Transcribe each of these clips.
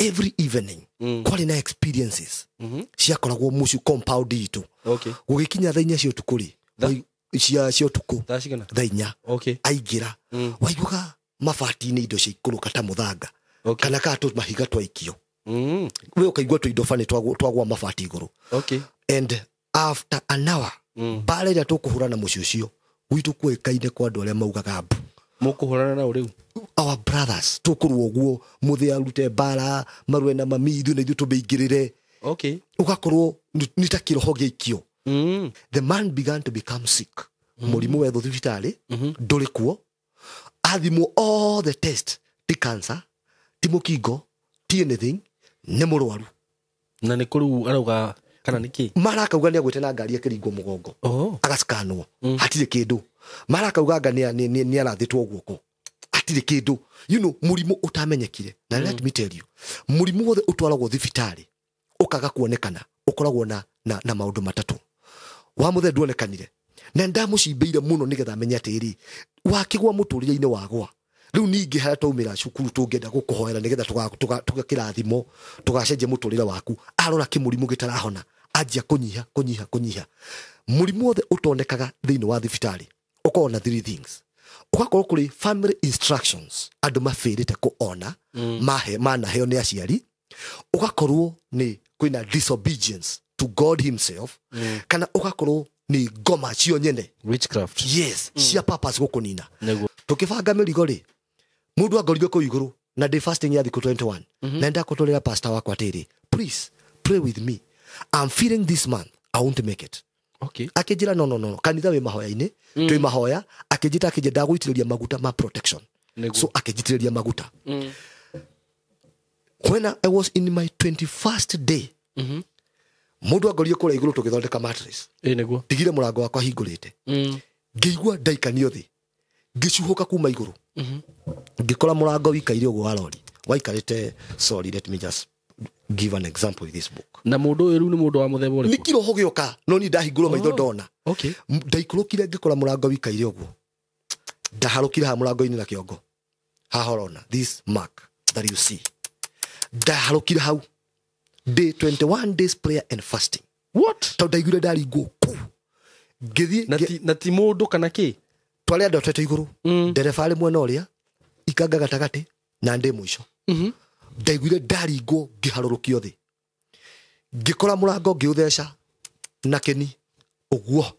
Every evening kwarĩ na experiences ciakoragwo mũciĩ compound itũ. Gũgĩkinya thaa 4 cia ũtukũ rĩ, cia ũtukũ, Thaa cigana? Thaa 4. Aingĩra, waiguaga mabati-inĩ indo ciaikũrũka ta mũthanga kana kaa tũmahiga twaikio. We ũkaigua tũindo bani twagwa mabati igũrũ. And after an hour, mbara ĩrĩa tũkũhũra na mũciĩ ũcio gwitũ kuĩkaine kwa andũ arĩa maugaga mbu. Mũkũhũrana nao rĩu? Our brothers, tũkũrũa ũguo, mũthĩ arute mbara marũe na mami, ithuĩ na ithuĩ tũmĩingĩrĩre. Ũgakorwo nĩ ta kĩroho gĩaikio. The man began to become sick. Mũrimũ wethwo thibitarĩ ndũrĩ kuo, athimwo all the test, ti cancer, ti mũkingo, ti anything, nĩ mũrwaru. Na nĩ kũrĩu arauga kana nĩ kĩ? Marakauga nĩ agwĩte na ngari akĩringwo mũgongo. Agacikanwo, hatirĩ kĩndũ. Marakauga anga nĩ arathĩtwo guoko, hatirĩ kĩndũ. Mũrimũ ũtamenyekire. Na let me tell you, mũrimũ wothe ũtwaragwo thibitarĩ ũkaga kuonekana ũkoragwo na maũndũ matatũ. Wa mũthee nduonekanire, na ndamũcimbĩire mũno nĩgetha amenye atĩrĩ, wakĩgwa mũtũrĩre-inĩ wagwa. Rĩu ningĩ harĩa twaumĩra cukuru tũngĩenda gũkũhoera nĩgetha tũgakĩrathimo, tũgacenjia mũtũrĩre waku. Arora kĩmũrimũ gĩtarahona, anjia kũnyiha, kũnyiha, kũnyiha. Mũrimũ wothe ũtonekaga thĩinĩ wa thibitarĩ ũkoragwo na three things. Ũgakorwo kũrĩ family instructions andũ mabĩrĩte kũona, manaheo nĩ aciari. Ũgakorwo nĩ kwĩna disobedience to God himself, kana ũgakorwo nĩ ngoma cio nyene. Witchcraft. Yes, cia purpose gũkũnina. Nĩguo. Tũkĩbanga mĩrigo rĩ, mũndũ angorire kũu igũrũ na ndĩ fasting ya thikũ 21. Na ndakũtũrĩra pastor wakwa atĩrĩ, please pray with me, I'm feeling this month I won't make it. Akĩnjĩra no, no, no, kanitha wĩ mahoya-inĩ, twĩ mahoya. Akĩnjĩta, akĩnjĩra ndagũitĩrĩria maguta ma protection. So akĩnjitĩrĩria maguta. When I was in my 21st day, mũndũ angorire kũrĩa igũrũ tũgĩthondeka mattress. Ĩ, nĩguo. Ndigire mũrango wakwa hingũrĩte. Ngĩigua ndaikanio thĩ, ngĩcuhũka kuma igũrũ. Ngĩkora mũrango wikaire ũguo wa lori waikarĩte. Sorry, let me just give an example with this book. Na mũndũ ũyũ rĩu nĩ mũndũ wa mũthemba ũrĩkũ? Nĩ kĩroho gĩoka, no niĩ ndahingũrwo maitho ndona. Ndaikũrũkire ngĩkora mũrango wikaire ũguo. Ndaharũkire haha mũrango-inĩ na kĩongo. Haha ũrona this mark that you see. Ndaharũkire hau day 21 days prayer and fasting. What? Tondũ ndaiguire ndaringwo kũu. Ngĩthiĩ Na ti mũndũ kana kĩ? Twarĩ andũ atatũ igũrũ. Ndereba arĩ mwena ũrĩa, ikanga gatagatĩ na ndĩ mũico. Ndaiguire ndaringwo ngĩharũrũkio thĩ. Ngĩkora mũrango ngĩũtheca na kĩni ũguo,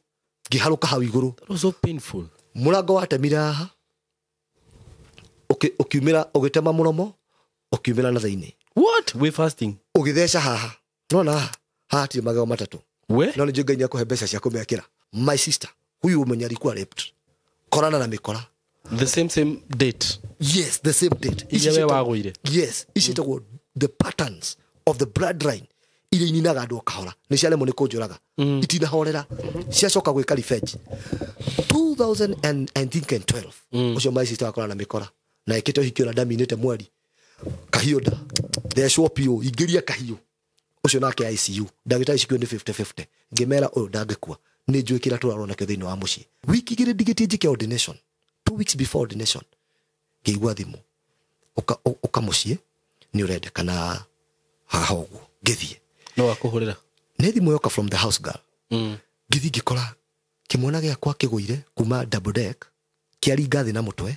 ngĩharũka hau igũrũ. That was so painful. Mũrango watemire haha, ũkiumĩra, ũgĩtema mũromo, ũkiumĩra na thĩinĩ. What? We fasting? Ũgĩtheca haha. Nona haha, haha hatirĩ magego matatũ. We? No nĩ njũĩ Ngai nĩakũhe mbeca cia kũmekĩra. My sister, huyu mwenye alikuwa raped. Korana na mĩkora. The same date. Yes, the same date. Iria we wagũire. Yes, ici ciĩtagwo the patterns of the bloodline iria ininaga andũ o kahora. Nĩ ciaremwo nĩ kũnjũraga. Itinahorera. Ciacoka gwĩka revenge. Two thousand and, I think and twelve. Ũcio my sister akorana na mĩkora. Na ĩkĩte ũhiki ona ndaminĩte mweri. Kahiũ nda. Thecwo biũ, ingĩria kahiũ. Ũcio nake ICU. Ndagĩtarĩ cikĩũrio nĩ 50-50. Ngĩmera ũyũ ndangĩkua. Nĩ njũĩ kĩrĩa tũrarora nakĩo thĩinĩ wa mũciĩ. Wiki igĩrĩ ndigĩtie njĩke ordination. 2 weeks before ordination. Ngĩigua thimũ. Ũka mũciĩ, nĩ ũrendekana haha ũguo. Ngĩthiĩ. No akũhũrĩra. Nĩ thimũ yoka from the house girl. Ngĩthiĩ ngĩkora kĩmwana gĩakwa kĩgũire kuma double deck, kĩaringa thĩ na mũtwe.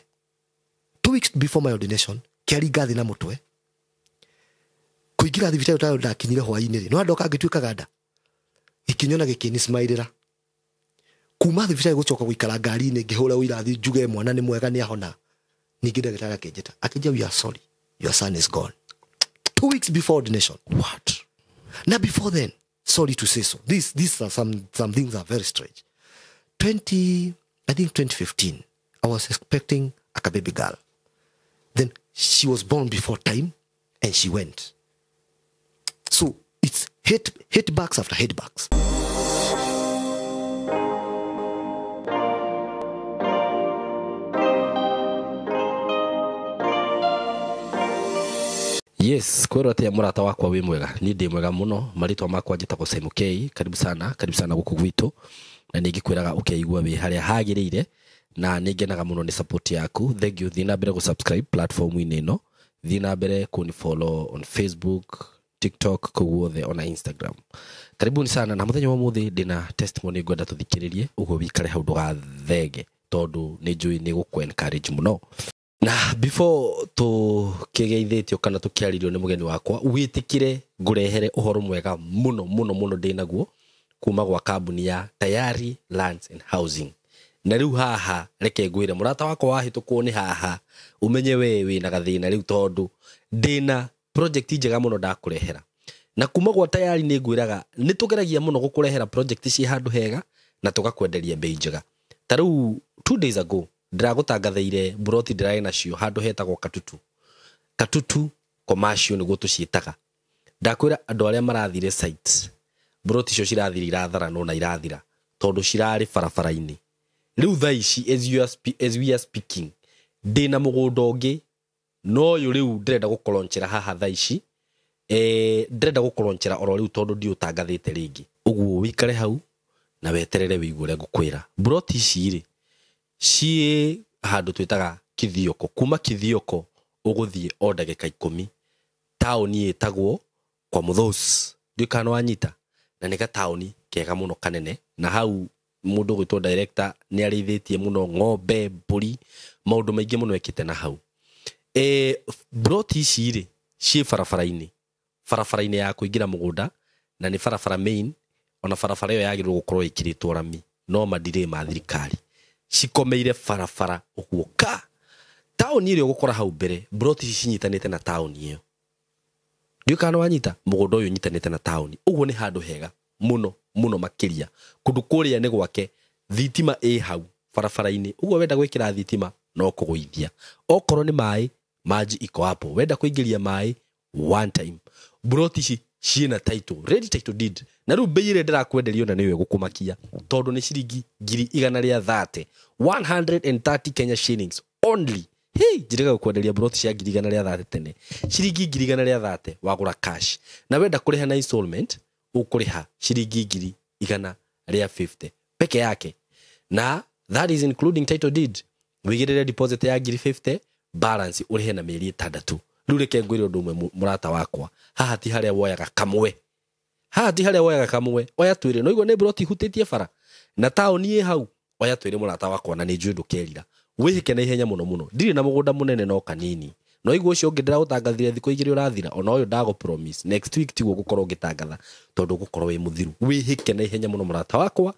2 weeks before my ordination, kĩaringa thĩ na mũtwe. Kũingĩra thibitarĩ ũtarĩ ndakinyire hwaĩ-inĩ rĩ, no ndoka ngĩtuĩkaga nda. Gĩkĩnyona gĩkĩnĩ-smile-ĩra. Kuma thibitarĩ gũcoka gũikara ngari-inĩ ngĩhũra ũirathi njuge mwana nĩ mwega nĩ ahona. Ningĩ ndagĩtarĩ akĩnjĩta, akĩnjĩra, we are sorry, your son is gone. 2 weeks before ordination. What? Now before then, sorry to say so, these are some things are very strange. I think 2015, I was expecting a baby girl. Then she was born before time and she went. So it's hit backs after hit backs. Yes, kwero atia murata wakwa wi mwega. Ni ndi mwega muno, maritwa makwa njitagwo Simon K. Karibu sana, karibu sana guku gwitu. Na ningikwiraga ukeigua wi haria hagiriire, na ningenaga muno ni support yaku. Thank you. Thiĩ na mbere gũ subscribe platform-inĩ ĩno. Thiĩ na mbere kũni follow on Facebook, TikTok, kũu guothe, ona Instagram. Karibuni sana. Na mũthenya wa ũmũthĩ ndĩna testimony ngwenda tũthikĩrĩrie, ũguo wikare hau ndũgathenge tondũ nĩ njũĩ nĩ gũkũ encourage mũno. Na before tũkĩgeithĩtio kana tũkĩarĩrio nĩ mũgeni wakwa, wĩtĩkĩre ngũrehere ũhoro mwega mũno mũno mũno ndĩnaguo kuma gwa kambuni ya Tayari Lands and Housing. Na rĩu haha reke ngwĩre mũrata wakwa wahĩtũkwo nĩ haha, ũmenye we wĩna gathĩna rĩu tondũ ndĩna project njega mũno ndakũrehera. Na kuma gwa Tayari nĩ ngwĩraga nĩ tũgeragia mũno gũkũrehera project ciĩ handũ hega na tũgakwenderia bei njega. Ta rĩu 2 days ago ndĩragũtangathĩire buroti ndĩrarĩ nacio handũ hetagwo Katutu. Katutu commercial nĩguo tũciĩtaga. Ndakwĩra andũ arĩa marathire site, buroti icio cirathire iratharanwo na irathira tondũ cirarĩ barabara-inĩ. Rĩu thaa ici as we are speaking ndĩna mũgũnda ũngĩ, no ũyũ rĩu ndĩrenda gũkũronchera haha thaa ici. Ndĩrenda gũkũronchera oro rĩu tondũ ndiũtangathĩte rĩngĩ. Ũguo wĩikare hau na weterere wĩigue ũrĩa ngũkwĩra. Buroti ici rĩ ciĩ handũ twĩtaga Kithioko. Kuma Kithioko ũgũthiĩ o ndagĩka 10, taũni ĩtagwo kwa Mũthũci. Ndiũĩ kana nĩwanyita, na nĩ gataũni kega mũno kanene, na hau mũndũ ũgwĩtwo director nĩ arĩithĩtie mũno ng'ombe, mbũri, maũndũ maingĩ mũno ekĩte na hau. Broti ici rĩ ciĩ barabara-inĩ, barabara-inĩ ya kũingĩra mũgũnda, na nĩ barabara main, ona barabara ĩyo yagĩrĩirwo gũkorwo ĩkĩrĩtwo rami, no madirĩ ma thirikari, cikomeire barabara ũguo ka taũni ĩrĩa ũgũkora hau mbere. Broti ici cinyitanĩte na taũni ĩyo. Ndiũĩ kana nĩwanyita, mũgũnda ũyũ ũnyitanĩte na taũni, ũguo nĩ handũ hega mũno mũno makĩria. Kũndũ kũrĩa nĩ gwake, thitima ĩ hau barabara-inĩ, ũguo wenda gwĩkĩra thitima no kũgũithia. Okorwo nĩ maĩ, maji iko hapo, wenda kũingĩria maĩ one time. Broti ici ciĩna title, ready title deed. Na rĩu bei ĩrĩa ndĩrakwenderia ona nĩyo ĩgũkũmakia tondũ nĩ ciringi 130,000, 130 Kenya shillings only. Hey, njĩrĩga gũkwenderia broti cia 130,000 tene, ciringi 130,000 wagũra cash, na wenda kũrĩha na installment ũkũrĩha ciringi 150,000 peke yake, na that is including title deed. Wĩigĩrĩre deposit ya 50,000, balance ũrĩhe na mĩeri 6. Rĩu reke ngwĩre ũndũ ũmwe mũrata wakwa, haha ti harĩa woyaga kamwe, haha ti harĩa woyaga kamwe, oya twĩrĩ. No igua nĩ broti ihutĩtie bara na taũni ĩ hau, oya twĩrĩ mũrata wakwa, na nĩ njũĩ ndũkerira. Wĩhĩke na ihenya mũno mũno. Ndirĩ na mũgũnda mũnene no kanini, no igua ũcio ũngĩ ndĩragũtangathire thikũ 2 ũrathira, ona ũyũ ndagũ promise next week tiguo ũgũkorwo ũgĩtangatha tondũ ũgũkorwo wĩ mũthiru. Wĩhĩke na ihenya mũno mũrata wakwa,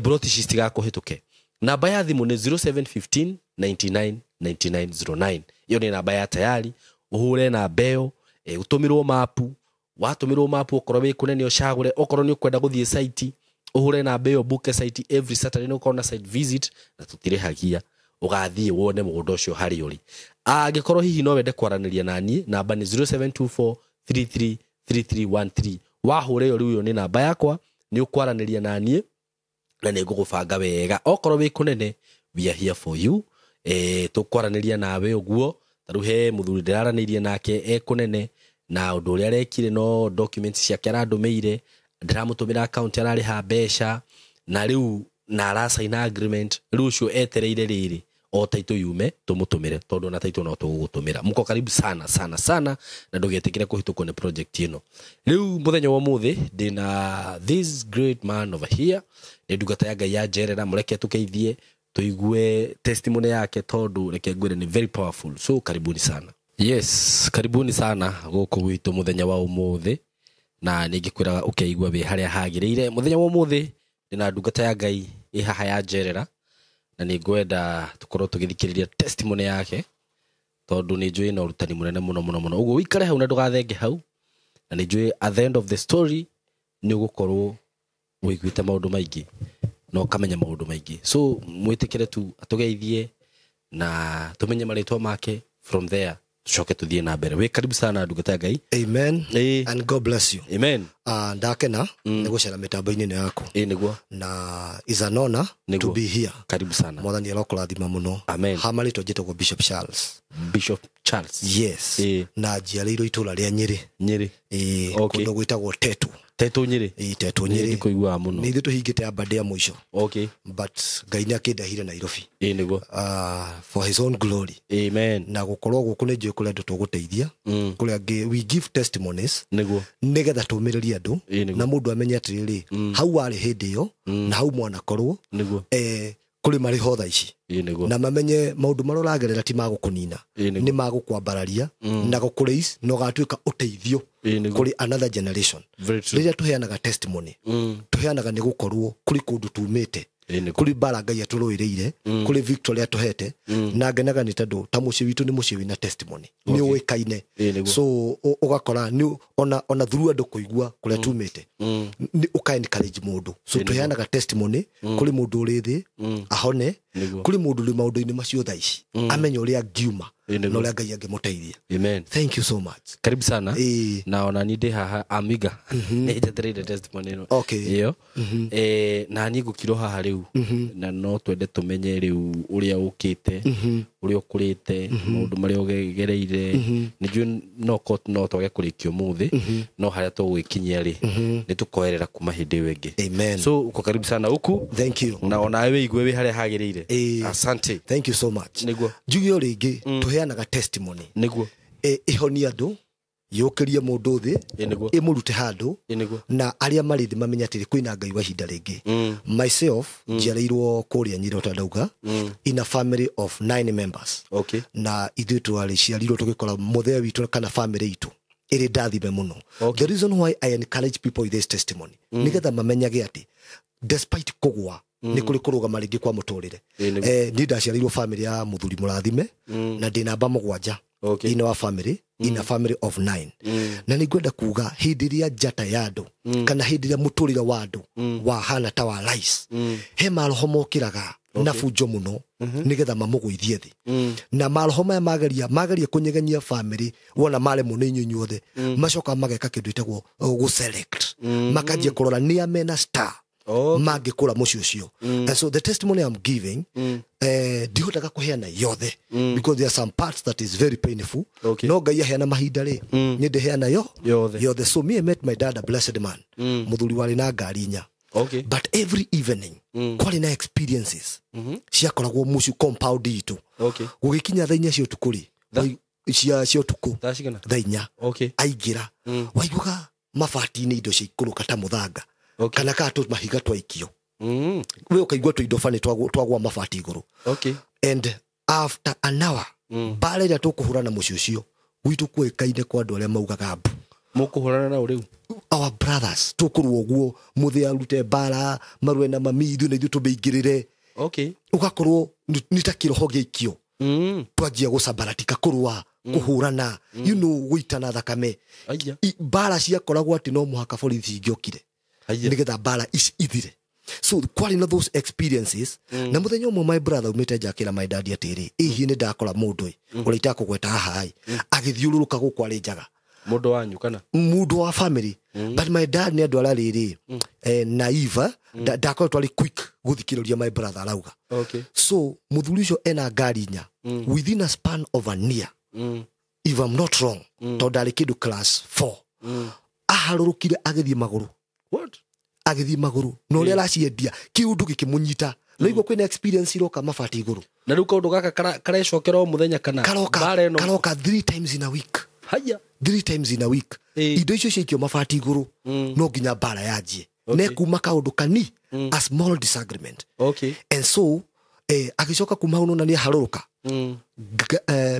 broti ici citigakũhĩtũke. Namba ya thimũ nĩ 0715 99 99 09. Iyo nĩ namba ya Tayari. Ũhũre namba ĩyo, ũtũmĩrwo mapu, watũmĩrwo mapu okorwo wĩ kũnene ũcagũre, okorwo nĩ ũkwenda gũthiĩ site ũhũre namba ĩyo, book site every Saturday nĩ ũkorwo na site visit na tũtirĩhagia, ũgathiĩ wone mũgũnda ũcio harĩa ũrĩ. Angĩkorwo hihi no wende kwaranĩria na niĩ, namba nĩ 0724 33 3313. Wahũra ĩyo rĩu, ĩyo nĩ namba yakwa, nĩ ũkwaranĩria na niĩ na nĩ ngũgũbanga wega. Okorwo wĩ kũnene, we are here for you. Tũkwaranĩria nawe ũguo. Ta rĩu he mũthuri ndĩraranĩirie nake e kũnene, na ũndũ ũrĩa arekire no documents ciake arandũmĩire, ndĩramũtũmĩra account ararĩha mbeca, na rĩu na arasaina agreement. Rĩu ũcio etereire rĩrĩ o title yume tũmũtũmĩre, tondũ ona title no tũgũgũtũmĩra. Mko karibu sana sana sana, na ndũgetĩkĩre kũhĩtũkwo nĩ project ĩno. Rĩu mũthenya wa ũmũthĩ ndĩna this great man over here, nĩ ndungata ya Ngai ya njerera, mũreke tũkeithie tũigue testimony yake tondũ reke ngwĩre nĩ very powerful. So karibuni sana. Yes, karibuni sana gũkũ gwitũ mũthenya wa ũmũthĩ, na nĩ ngĩkwĩraga ũkeigua wĩ harĩa hagĩrĩire. Mũthenya wa ũmũthĩ ndĩna ndungata ya Ngai ĩ haha ya njerera, na nĩ ngwenda tũkorwo tũgĩthikĩrĩria testimony yake tondũ nĩ njũĩ na ũrutani mũnene mũno mũno mũno. Ũguo wĩikare hau na ndũgathenge hau, na nĩ njũĩ at the end of the story nĩ ũgũkorwo ũiguĩte maũndũ maingĩ na ũkamenya maũndũ maingĩ. So mwĩtĩkĩre tu atũgeithie na tũmenye marĩtwa make, from there tucoke tuthiĩ na mbere. Wĩ karibu sana ndungata ya Ngai. Amen. And God bless you. Amen. Ndakena nĩ gũcera mĩtambo-inĩ ĩno yaku. Ĩ nĩguo. Na is an honor to be here. Karibu sana. Mwathani arokũrathima mũno. Amen. Ha marĩtwa njĩtagwo Bishop Charles. Bishop Charles. Yes. Na njiarĩirwo itũra rĩa Nyĩrĩ. Nyĩrĩ. Ĩĩ, kũndũ gwĩtagwo Tetu. Tetu Nyĩrĩ. Ĩĩ, Tetu Nyĩrĩ. Nĩkũiguaga mũno. Nĩ ithuĩ tũhingĩte ambande ya mũico. Okay. But Ngai nĩ akĩndehire Nairobi. Ĩĩ nĩguo. For his own glory. Amen. Na gũkorwo gũkũ nĩ njũĩ kũrĩa andũ tũgũteithia. Kũrĩa angĩ we give testimonies. Nĩguo. Nĩgetha tũmĩrĩrie andũ. Ĩĩ nĩguo. Na mũndũ amenye atĩrĩrĩ, hau warĩ hĩndĩ ĩyo, na hau mwanakorwo. Nĩguo. Kũrĩ marĩ ho thaa ici. Ĩĩ nĩguo. Na mamenye maũndũ marĩa ũragerera ti magũkũnina. Ĩĩ nĩguo. Nĩ magũkwambararia na gũkũraise na ũgatuĩka ũteithio Ĩĩ nĩguo. kũrĩ another generation. Very true. Rĩrĩa tũheanaga testimony, tũheanaga nĩ gũkorwo kũrĩ kũndũ tumĩte, Ĩĩ nĩguo. kũrĩ mbara Ngai atũrũĩrĩire, kũrĩ victory atũhete, na ngenaga nĩ tondũ ta mũciĩ witũ nĩ mũciĩ wĩna testimony, nĩ ũĩkaine. Ĩĩ nĩguo. So ũgakora nĩ ona through andũ kũigua kũrĩa tumĩte, nĩ ũka encourage mũndũ. So tũheanaga testimony kũrĩ mũndũ ũrĩ thĩ ahone, Nĩguo. kũrĩ mũndũ ũrĩ maũndũ-inĩ macio thaa ici amenye ũrĩa angiuma Ĩĩ nĩguo. na ũrĩa Ngai angĩmũteithia. Amen. Thank you so much. Karibu sana. Ĩĩ. Na ona niĩ ndĩ haha amiga nĩ njetereire testimony ĩno. Okay. Ĩyo. Na niĩ ngũkirwo haha rĩu na no twende tũmenye rĩu ũrĩa ũkĩte, ũrĩa ũkũrĩte, maũndũ marĩa ũgereire. Nĩ njũĩ no court no twage kũrĩkia ũmũthĩ, no harĩa tũgũgĩkinyia rĩ, nĩ tũkoerera kuma hĩndĩ ĩyo ĩngĩ. Amen. So uko karibu sana huku. Thank you. Na onawe wĩigue wĩ harĩa hagĩrĩire. Ĩĩ. Asante. Thank you so much. Nĩguo. Njuge o rĩngĩ tũheanaga testimony. Nĩguo. Ĩhonie andũ, yũkĩrie mũndũ thĩ, Ĩĩ nĩguo. ĩmũrute handũ, Ĩĩ nĩguo. na arĩa marĩ thĩ mamenye atĩrĩ kwĩna Ngai wa ihinda rĩngĩ. Myself njiarĩirwo kũrĩa Nyĩrĩ o ta ndauga, in a family of 9 members. Okay. Na ithuĩ twarĩciarirwo tũgĩkora mũthee witũ kana family itũ ĩrĩ ndathime mũno. Okay. The reason why I encourage people with this testimony, nĩgetha mamenyage atĩ despite kũgwa, nĩ kũrĩ kũrũgama rĩngĩ kwa mũtũrĩre. Ĩĩ nĩguo. Niĩ ndaciarĩirwo family ya mũthuri mũrathime, na ndĩ namba 7 Okay. in our family, in a family of 9. Na nĩ ngwenda kuga hĩndĩ ĩrĩa njata ya andũ kana hĩndĩ ĩrĩa mũtũrĩre wa andũ wahana ta wa rice, he maroho mokĩraga na bunjo mũno nĩgetha mamũgũithie thĩ. Na maroho maya mageria kũnyeganyia family, wona maremwo nĩ inyuĩ inyuothe, macoka mageka kĩndũ gĩtagwo gũ-select. Makanjia kũrora nĩa mena star mangĩkũra mũciĩ ũcio. And so the testimony I'm giving, ndihotaga kũheana yothe because there are some parts that is very painful. Okay. No Ngai aheana mahinda rĩ, niĩ ndĩheana yo Yothe. yothe. So me I met my dad, a blessed man, mũthuri warĩ na ngari inya. Okay. But every evening kwarĩ na experiences ciakoragwo mũciĩ compound itũ. Okay. Gũgĩkinya thaa inya cia ũtukũ rĩ, cia ũtukũ Thaa cigana? thaa inya Okay. aingĩra, waiguaga mabati-inĩ indo ciaikũrũka ta mũthanga. Okay. Kana kaa tũ mahiga twaikio. We ũkaigua tũindo bani twagwa mabati igũrũ. Okay. And after an hour, mbara ĩrĩa tũkũhũrana mũciĩ ũcio gwitũ kuĩkaine kwa andũ arĩa maugaga mbu. Mũkũhũrana nao rĩu? Our brothers tũkũrũa ũguo, mũthĩ arute mbara marũe na mami, ithuĩ na ithuĩ tũmĩingĩrĩre. Okay. Ũgakorwo nĩ ta kĩroho gĩaikio. Twanjia gũcambaratika, kũrũa, kũhũrana, you know, gũitana thakame. Aya. Mbara ciakoragwo atĩ no mũhaka borithi ingĩokire Aya. nĩgetha mbara ici ithire. So kwarĩ na those experiences. Na mũthenya ũmwe my brother umĩte nja akĩra my dad atĩrĩ, ĩhiĩ nĩ ndakora mũndũ ĩ ũrĩa itakũgweta haha ĩ, agĩthiũrũrũka gũkũ arĩ njaga. Mũndũ wanyu kana? Mũndũ wa family. But my dad nĩ andũ arĩa rĩrĩ, naive, ndakoretwo arĩ quick gũthikĩrĩria my brother arauga. Okay. So mũthuri ũcio ena ngari inya within a span of a year, if I'm not wrong, tondũ ndarĩ kĩndũ class 4, aharũrũkire agĩthiĩ magũrũ. What? Agĩthiĩ magũrũ na ũrĩa araciendia kĩũndũ gĩkĩmũnyita. No igua kwĩna experience iroka mabati igũrũ. Na rĩu kaũndũ gaka karecokera o mũthenya kana? Karoka, Mbara ĩno? karoka 3 times in a week. Haya. 3 times in a week. Indo icio ciaikio mabati igũrũ, no nginya mbara yanjie. Okay. Ne kuma kaũndũ kani, a small disagreement. Okay. And so agĩcoka kuma hau nona nĩ aharũrũka.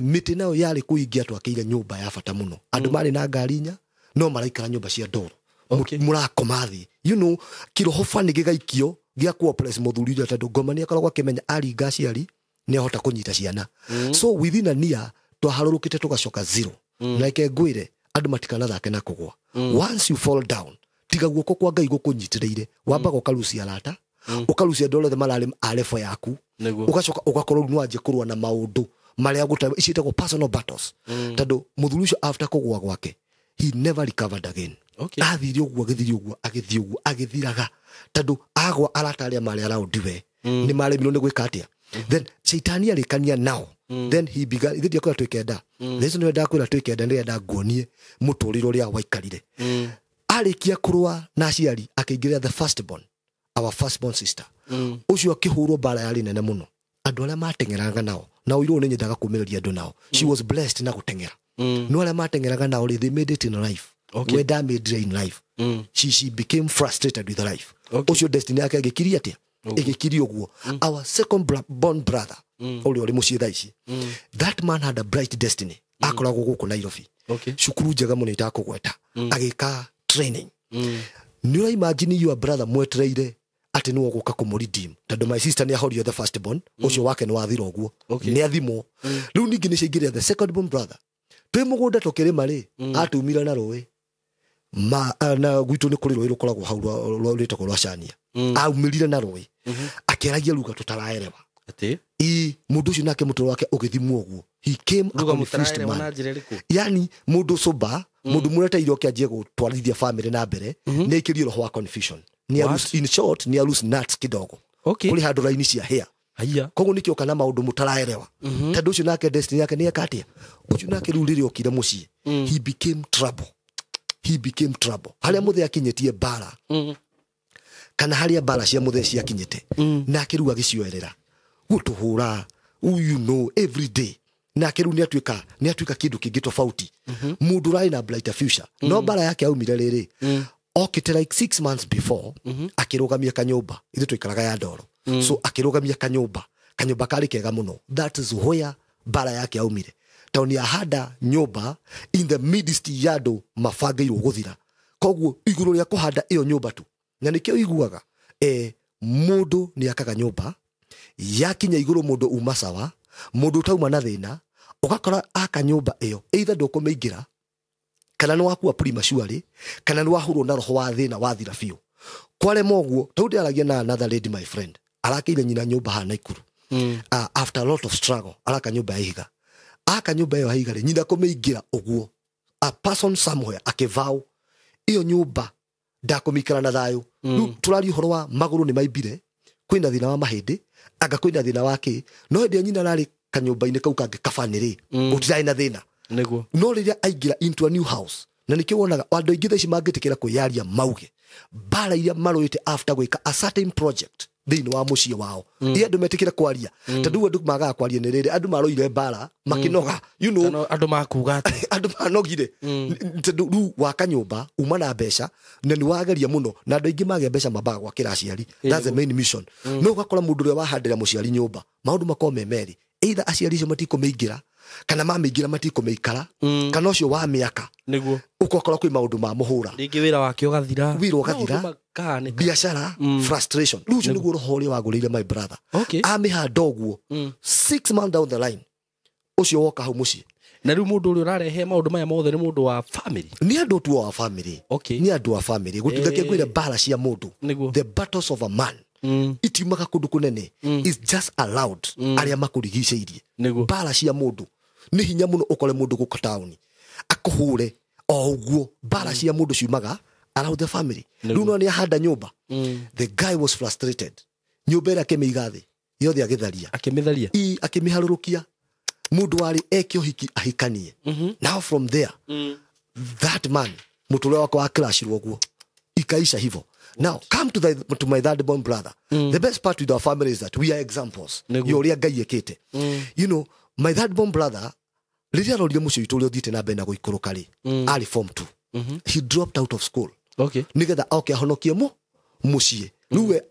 Mĩtĩ nayo yarĩ kũu ingĩ atwakĩire nyũmba ya bata mũno. Andũ marĩ na ngari inya no maraikara nyũmba cia ndoro. Okay. Mũrakoma thĩ. You know, kĩroho bani gĩgaikio gĩa ku-oppress mũthuri ũrĩa tondũ ngoma nĩ akoragwo akĩmenya aringa aciari nĩ ahota kũnyita ciana. So within a year twaharũrũkĩte tũgacoka zero. Na reke ngwĩre andũ matikanathake na kũgwa. Once you fall down, tiga guoko kwa Ngai gũkũnyitĩrĩire, wambaga ũkarucia arata, ũkarucia andũ othe mararĩ a level yaku, Nĩguo. ũgacoka ũgakorwo rĩu nĩwanjia kũrũa na maũndũ marĩa gũta ici ciĩtagwo personal battles. Tondũ mũthuri ũcio after kũgwa gwake, he never recovered again. Okay. Athire ũguo, agĩthire ũguo, agĩthiĩ ũguo, agĩthiraga. Tondũ agwa arata arĩa marĩ around we, nĩ maremirwo nĩ gwĩka atĩa. Then caitani arĩkania nao. Then he began ithe ndiakwĩra twĩ kenda. Thaa nĩwe ndakwĩra twĩ kenda, nĩrenda nguonie mũtũrĩre ũrĩa waikarire. Arĩkia kũrũa na aciari akĩingĩrĩra the firstborn, our firstborn sister. Ũcio akĩhũrwo mbara yarĩ nene mũno. Andũ arĩa mateng'eraga nao, na ũirũ nĩ nyendaga kũmĩrĩria andũ nao. She was blessed na gũteng'era. No arĩa mateng'eraga nao rĩ, they made it in life. Okay. We ndamĩndire in life. She became frustrated with life. Okay. Ũcio destiny yake ĩgĩkiria atĩa? Ĩgĩkiria ũguo. Our second born brother, ũrĩa ũrĩ mũciĩ thaa ici, that man had a bright destiny. Akoragwo gũkũ Nairobi. Okay. Cukuru njega mũno itakũgweta. Agĩka training. Nĩ ũra imagine your brother mwetereire atĩ nĩwe ũgũka kũmũredeem, tondũ my sister nĩ ahorio the first born, ũcio wake nĩ wathira ũguo. Okay. Nĩ athimwo. Rĩu ningĩ nĩ ciaingĩrĩra the second born brother. Twĩ mũgũnda tũkĩrĩma rĩ, atumire na rũĩ. Na gwitũ nĩ kũrĩ rũĩ rũkoragwo hau rwĩtagwo rwa Cania. Aumĩrire na rũĩ. Akĩaragia ruga tũtaraerewa. Atĩ? Ĩ, mũndũ ũcio nake mũtũrĩre wake ũgĩthimwo ũguo. He came a Ruga confused mũtaraerewa man. na njĩra ĩrĩkũ? Yani mũndũ sober, mũndũ mũreteire oke anjie gũtwarithia family na mbere, nĩ aikĩrio roho wa confusion. Nĩ What? in short, nĩ a lose nuts kidogo. Okay. Kũrĩ handũ raini cia hair. Haiya. Koguo nĩkĩo kana maũndũ mũtaraerewa. Tondũ ũcio nake destiny yake nĩ eka atĩa? Ũcio nake rĩu rĩrĩa okire mũciĩ, he became trouble. He became trouble. Harĩa mũthee akinyĩtie mbara, kana harĩa mbara cia mũthee ciakinyĩte, nake rĩu agĩcioerera. Gũtũhũra, you know, every day. Nake rĩu nĩatuĩka kĩndũ kĩngĩ tofauti. Mũndũ ũrarĩ na brighter future. No mbara yake aumire rĩrĩ, okĩte like 6 months before, akĩrũgamia kanyũmba. Ithuĩ tũikaraga ya ndoro. So akĩrũgamia kanyũmba. Kanyũmba karĩ kega mũno. That is where mbara yake aumire. Tondũ nĩahanda nyũmba in the midst ya andũ mabangĩirwo gũthira. Koguo igũrũ rĩa kũhanda ĩyo nyũmba tu. Na nĩkĩo ũiguaga, mũndũ nĩakaga nyũmba, yakinya igũrũ mũndũ uma sawa, mũndũ ũtauma na thĩna, ũgakora aka nyũmba ĩyo, either ndũkũmĩingĩra, kana nĩ wakua prematurely, kana nĩ wahũrwo na roho wa thĩna wathira biũ. Kwarema ũguo, tondũ ndĩaragia na another lady my friend, arakĩire nyina nyũmba haha Naikuru. After a lot of struggle, araka nyũmba ya ihiga. Aka nyũmba ĩyo ya ihiga rĩ, nyina kũmĩingĩra ũguo, a person somewhere akĩvow, ĩyo nyũmba ndakũmĩikara na thayũ. Rĩu tũraria ũhoro wa magũrũ nĩ maimbire, kwĩna thĩna wa mahĩndĩ, anga kwĩna thĩna wa kĩ, no hĩndĩ ĩrĩa nyina ararĩ kanyũmba-inĩ kau kangĩ kabanĩ rĩ, gũtirarĩ na thĩna. Nĩguo. No rĩrĩa aingĩra into a new house, na nĩkĩo wonaga andũ aingĩ thaa ici mangĩtĩkĩra kwĩyaria mauge mbara iria marũĩte after gwĩka a certain project thĩinĩ wa mũciĩ wao. Iria andũ metĩkĩre kwaria. Tondũ rĩu andũ magaga kwaria nĩ rĩrĩ, andũ marũire mbara makĩnoga, you know, Kana andũ makuga atĩ. Andũ manogire. Tondũ rĩu waka nyũmba uma na mbeca na nĩ wageria mũno, na andũ aingĩ magĩa mbeca mambaga gwakĩra aciari. That's the main mission. No ũgakora mũndũ ũrĩa wahandĩra mũciari nyũmba, maũndũ makorwo me merĩ, either aciari acio matikũmĩingĩra, kana mamĩingĩra matikũmĩikara, kana ũcio wa mĩaka. Nĩguo. Ũgakora kwĩ maũndũ ma mũhũra. Rĩngĩ wĩra wake ũgathira. Wĩra ũgathira. Maũndũ makahanĩka. Biacara, frustration. Rĩu ũcio nĩguo roho ũrĩa wagũrĩire my brother. Okay. Amĩhanda ũguo, 6 months down the line, ũcio woka hau mũciĩ. Na rĩu mũndũ ũrĩa ũrarehe maũndũ maya mothe nĩ mũndũ wa family. Nĩ andũ tu wa family. Okay. Nĩ andũ a family. Gũtuĩka kwĩra mbara cia mũndũ. Nĩguo. The battles of a man. Itiumaga kũndũ kũnene. It's just allowed arĩa makũrigicĩirie. Nĩguo. Mbara cia mũndũ. Nĩ hinya mũno ũkore mũndũ gũkũ taũni akũhũre o ũguo. Mbara cia mũndũ ciumaga around the family. Rĩu no nĩ ahanda nyũmba. The guy was frustrated. Nyũmba ĩrĩa akĩmĩiga thĩ yothe agĩtharia. Akĩmĩtharia. I akĩmĩharũrũkia. Mũndũ warĩ eke ũhiki ahikanie. Now from there, that man mũtũrĩre wakwa wa crashirwo ũguo. Ikaisha hivyo. Now come to my third born brother. The best part with our family is that we are examples. Nĩguo. Ya ũrĩa Ngai ekĩte. You know, my third born brother rĩrĩa arorire mũciĩ witũ ũrĩa ũthiĩte na mbere na gũikũrũka rĩ, arĩ form 2. He dropped out of school. Okay. Nĩgetha oke ahonokie mũciĩ. Rĩu we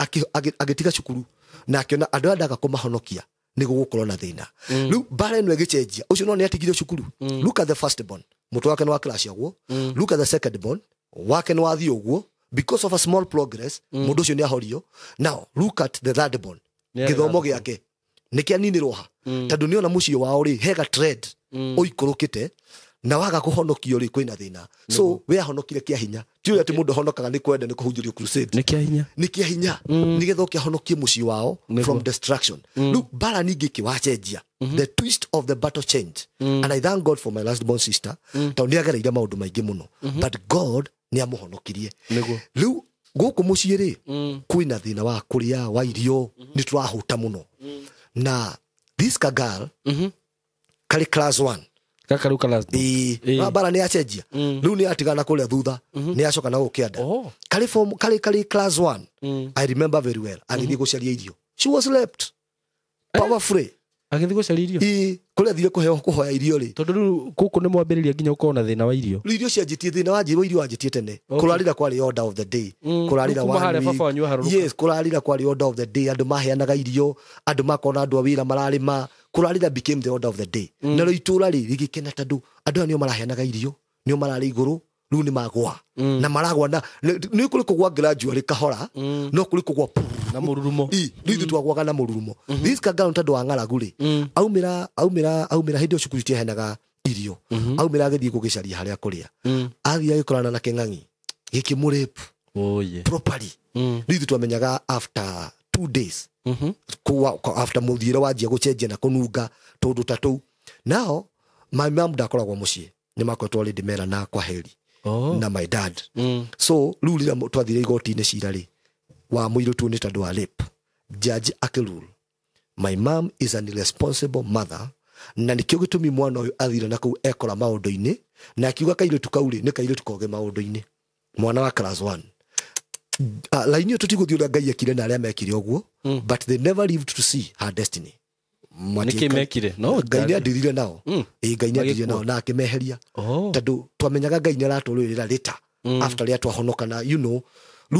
agĩtiga cukuru na akĩona andũ aya ndaga kũmahonokia nĩ gũgũkorwo na thĩna. Rĩu mbara ĩno ĩgĩcenjia. Ũcio no nĩ atigire cukuru. Look at the first born. Mũtwe wake nĩ wa clash ũguo. Look at the second born. Wake nĩ wathiĩ ũguo. Because of a small progress, mũndũ ũcio nĩ ahorio. Now, look at the third born. Nĩ arĩ Gĩthomo third born. gĩake nĩ kĩaninĩrwo ha. Tondũ nĩona mũciĩ wao rĩ, hega trend ũikũrũkĩte na waga kũhonokio rĩ, kwĩna thĩna. So we ahonokire kĩa hinya. Ti ũrĩa atĩ mũndũ ahonokaga nĩ kwenda nĩ kũhunjĩrio crusade. Nĩ kĩa hinya. Nĩ kĩa hinya. Nĩgetha ũke ahonokie mũciĩ wao Nĩguo. from destruction. Rĩu mbara ningĩ ĩkĩwacenjia. The twist of the battle changed. And I thank God for my last born sister. Tondũ nĩ agereire maũndũ maingĩ mũno. But God nĩ amũhonokirie. Nĩguo. Rĩu gũkũ mũciĩ rĩ, kwĩna thĩna wa kũrĩa wa irio, nĩ tũrahũta mũno. Na this girl Karĩ class 1. Gaka rĩu class. Ĩĩ, mbara nĩ yacenjia rĩu, nĩ yatigana kũrĩa thutha, nĩ yacoka na gũkũ kĩanda. Karĩ form, karĩ class 1. I remember very well, agĩthiĩ gũcaria irio. She was raped powerfully. Agĩthiĩ gũcaria irio? Ĩĩ, kũrĩa athire kũheo kũhoya irio rĩ. Tondũ rĩu gũkũ nĩ mwambĩrĩria nginya ũkorwo na thĩna wa irio. Rĩu irio cianjĩtie, thĩna wa irio wanjĩtie tene. Kũrarĩra kwarĩ order of the day. Kũrarĩra Rĩu kuma one harĩa week. baba wanyu aharũrũka. Yes, kũrarĩra kwarĩ order of the day. Andũ maheanaga irio, andũ makona andũ a wĩra mararĩma. Kũrarĩra became the order of the day. Narĩo itũra rĩ rĩgĩkena tondũ andũ aya nĩo maraheanaga irio, nĩo mararĩ igũrũ, rĩu nĩ magwa na maragwa na nĩ kũrĩ kũgwa gradually kahora, no kũrĩ kũgwa puu. Na mũrurumo. Ĩ, rĩu ithuĩ twagwaga na mũrurumo. This kangano tondũ wa ng'aragu rĩ, aumĩra hĩndĩ ĩyo cukuru itiaheanaga irio, aumĩra agĩthiĩ gũgĩcaria harĩa kũrĩa. Athiĩ agĩkorana na kĩng'ang'i gĩkĩmũrape. Oye. Properly. Rĩu ithuĩ twamenyaga after 2 days, after mũthiĩre wanjia gũcenjia na kũnunga tũndũ ta tũu. Now my mom ndakoragwo mũciĩ, nĩ makoretwo already merana kwa heri na my dad. So rĩu rĩrĩa twathire igoti-inĩ cira rĩ wa mũirĩtu nĩ tondũ wa rape, judge akĩrule my mom is an irresponsible mother, na nĩkĩo gĩtũmi mwana ũyũ athire na kũu ekora maũndũ-inĩ, na akiuga kairĩtu kau rĩ nĩ kairĩtu koge maũndũ-inĩ, mwana wa class 1. Laini ĩyo tũtigũthiĩ ũrĩa Ngai ekire na arĩa mekire ũguo, but they never lived to see her destiny. Nĩkĩ mekire? No, Ngai nĩ andirire nao. Ĩĩ, Ngai nĩ andirire nao na akĩmeheria, tondũ twamenyaga Ngai nĩ aratũrũĩrĩra rĩta after rĩa twahonoka na rĩu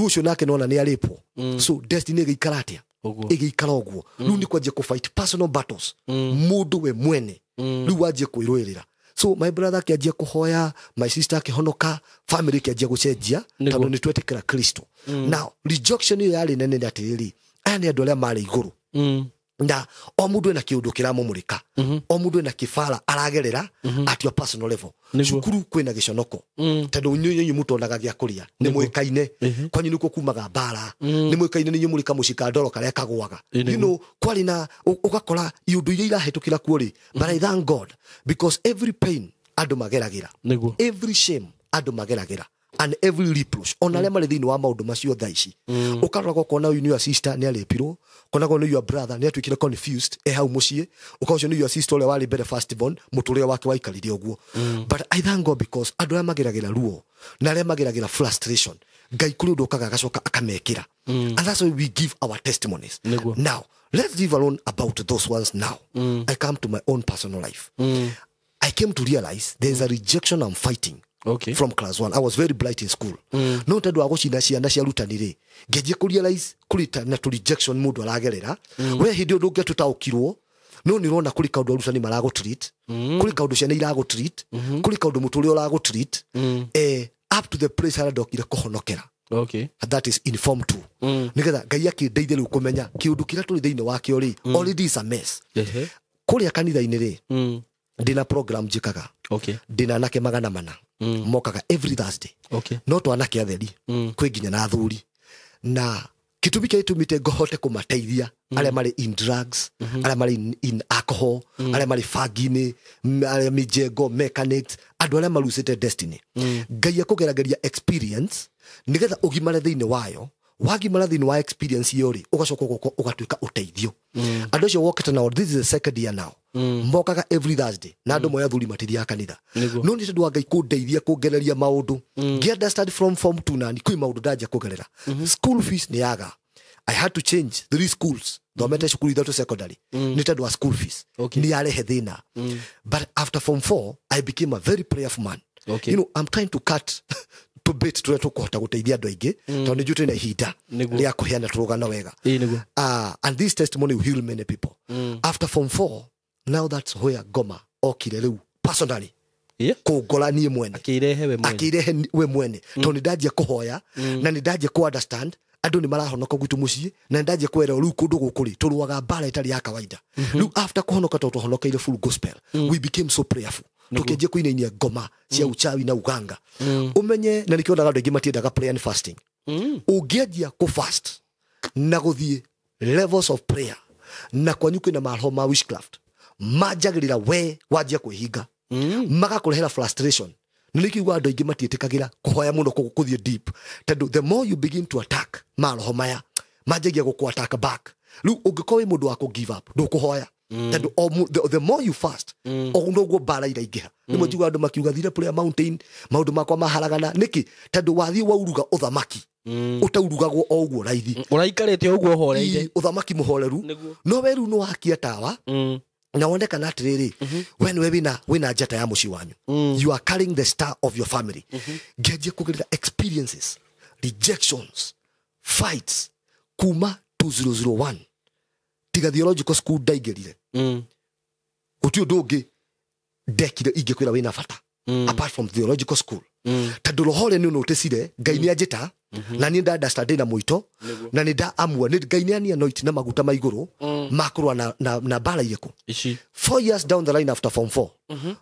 ũcio nake nona nĩ arĩpwo. So destiny ĩgĩikara atĩa? Ũguo. Ĩgĩikara ũguo. Rĩu nĩ kwanjia kũ fight personal battles, mũndũ we mwene rĩu wanjie kwĩrũĩrĩra. So my brother akĩanjia kũhoya, my sister akĩhonoka, family ĩkĩanjia gũcenjia tondũ nĩ twetĩkĩra Kristo. Now rejection ĩyo yarĩ nene nĩ atĩrĩrĩ, aya nĩ andũ arĩa marĩ igũrũ, na o mũndũ ena kĩũndũ kĩramũmũrĩka, o mũndũ ena kĩbara aragerera at your personal level. Cukuru kwĩna gĩconoko tondũ inyuĩ mũtonaga gĩa kũrĩa, nĩ mũĩkaine kwanyu nĩkuo kumaga mbara, nĩ mũĩkaine nĩ inyuĩ mũrĩ kamũciĩ ka ndoro karĩa kagũaga. Kwarĩ na ũgakora iũndũ iria irahĩtũkĩra kuo rĩ, but I thank God because every pain andũ mageragĩra, every shame andũ mageragĩra, and every reproach, ona arĩa marĩ thĩinĩ wa maũndũ macio thaa ici, ũkarora ũkona ũyũ nĩ your sister nĩ arĩpirwo, ũkonaga nĩ your brother nĩ atuĩkire confused e hau mũciĩ, ũkona ũcio nĩ your sister ũrĩa warĩ mbere first born, mũtũrĩre wake waikarire ũguo. But I thank God because andũ arĩa mageragĩra ruo na arĩa mageragĩra frustration, Ngai kũrĩ ũndũ ũkaga agacoka akamekĩra, and that's why we give our testimonies. Now let's leave alone about those ones. Now I come to my own personal life. I came to realize there is a rejection I'm fighting. From class 1 I was very bright in school. No tondũ wa gũcina ciana cia arutani rĩ, ngĩanjia kũ realize kũrĩ na tũ rejection mũndũ aragerera. We hĩndĩ ĩyo ndũngĩatũtaũkirwo, no nĩ ũrona kũrĩ kaũndũ arutani maragũ treat, kũrĩ kaũndũ ciana iragũ treat, kũrĩ kaũndũ mũtũrĩre ũragũ treat, up to the place harĩa ndokire kũhonokera. That is in form 2. Nĩgetha Ngai akĩndeithia rĩu kũmenya kĩũndũ kĩrĩa tũrĩ thĩinĩ wakĩo rĩ, already is a mess. Kũrĩa kanitha-inĩ rĩ, ndĩna program njĩkaga. Ndĩna anake 400 mokaga every Thursday. No twanake atheri, kwĩ nginya na athuri, na gĩtũmi kĩrĩa gĩtũmĩte ngohote kũmateithia arĩa marĩ in drugs, arĩa marĩ in alcohol, arĩa marĩ bangi-inĩ, arĩa mĩjengo mechanics, andũ arĩa marucĩte destiny, Ngai akũgeragĩria experience nĩgetha ũgimare thĩinĩ wayo. Wagimara thĩinĩ wa experience ĩyo rĩ, ũgacoka ũgoka ũgatuĩka ũteithio. Andũ acio wokĩte nao, this is the second year now, mokaga every Thursday, na andũ moya athuri matithiaga kanitha. No nĩ tondũ wa Ngai kũndeithia kũngereria maũndũ, ngĩ understand from form 2 nani kwĩ maũndũ ndanjia kũgerera. School fees nĩ yaga. I had to change three schools, thomete cukuru ithatũ secondary, nĩ tondũ wa school fees. Nĩ yarehe thĩna. But after form 4 I became a very prayerful man. I'm trying to cut to bit tũrĩa tũkũhota gũteithia andũ aingĩ, tondũ nĩ njũĩ twĩna ihinda rĩa kũheana tũrũgano wega. And this testimony will heal many people. After form 4, now that's where ngoma okire rĩu personally kũngora niĩ mwene. Akĩirehe we mwene. Akĩirehe we mwene, tondũ nĩ ndanjia kũhoya na nĩ ndanjia kũ understand andũ nĩ marahonoka gwitũ mũciĩ, na nĩ ndanjia kwĩrwo rĩu kũndũ gũkũ rĩ tũrũaga mbara ĩtarĩ ya kawaida. Rĩu after kũhonoka, tondũ twahonokeire full gospel, we became so prayerful, tũkĩanjia kũinainia ngoma cia uchawi na uganga. Ũmenye na nĩkĩo onaga andũ aingĩ matiendaga prayer and fasting. Ũngĩanjia kũ fast na gũthiĩ levels of prayer, na kwanyu kwĩna maroho ma witchcraft manjagĩrĩra, we wanjia kwĩhinga, magakũrehera frustration. Na nĩkĩo andũ aingĩ matiĩtĩkagĩra kũhoya mũno kũthiĩ deep, tondũ the more you begin to attack maroho maya, manjagia gũkũ attack back. Rĩu ũngĩkorwo wĩ mũndũ wa kũ give up, ndũkũhoya. Tondũ the more you fast, o noguo mbara iraingĩha. Nĩmwe njiguaga andũ makiuga thire prayer mountain, maũndũ makwa maharagana. Nĩkĩ? Tondũ wathiĩ wauruga ũthamaki ũtaurugagwo o ũguo raithi. Ũraikarĩte ũguo ũhoreire. Ũthamaki mũhoreru. No we rĩu nĩ wakia tawa na wonekana atĩrĩrĩ, we nĩwe wĩna njata ya mũciĩ wanyu. You are carrying the star of your family. Ngĩanjia kũgerera experiences, rejections, fights kuma 2001 tiga theological school ndaingĩrire. Gũtirĩ ũndũ ũngĩ ndekire ingĩkwĩra wĩna bata apart from theological school. Tondũ roho ũrĩa nĩ ũnũtĩcire, Ngai nĩ anjĩta na niĩ nda understand na mũito na nĩ ndaamua nĩ Ngai nĩ ani anoint na maguta ma igũrũ makũrũa na mbara irĩkũ. 4 years down the line after form 4,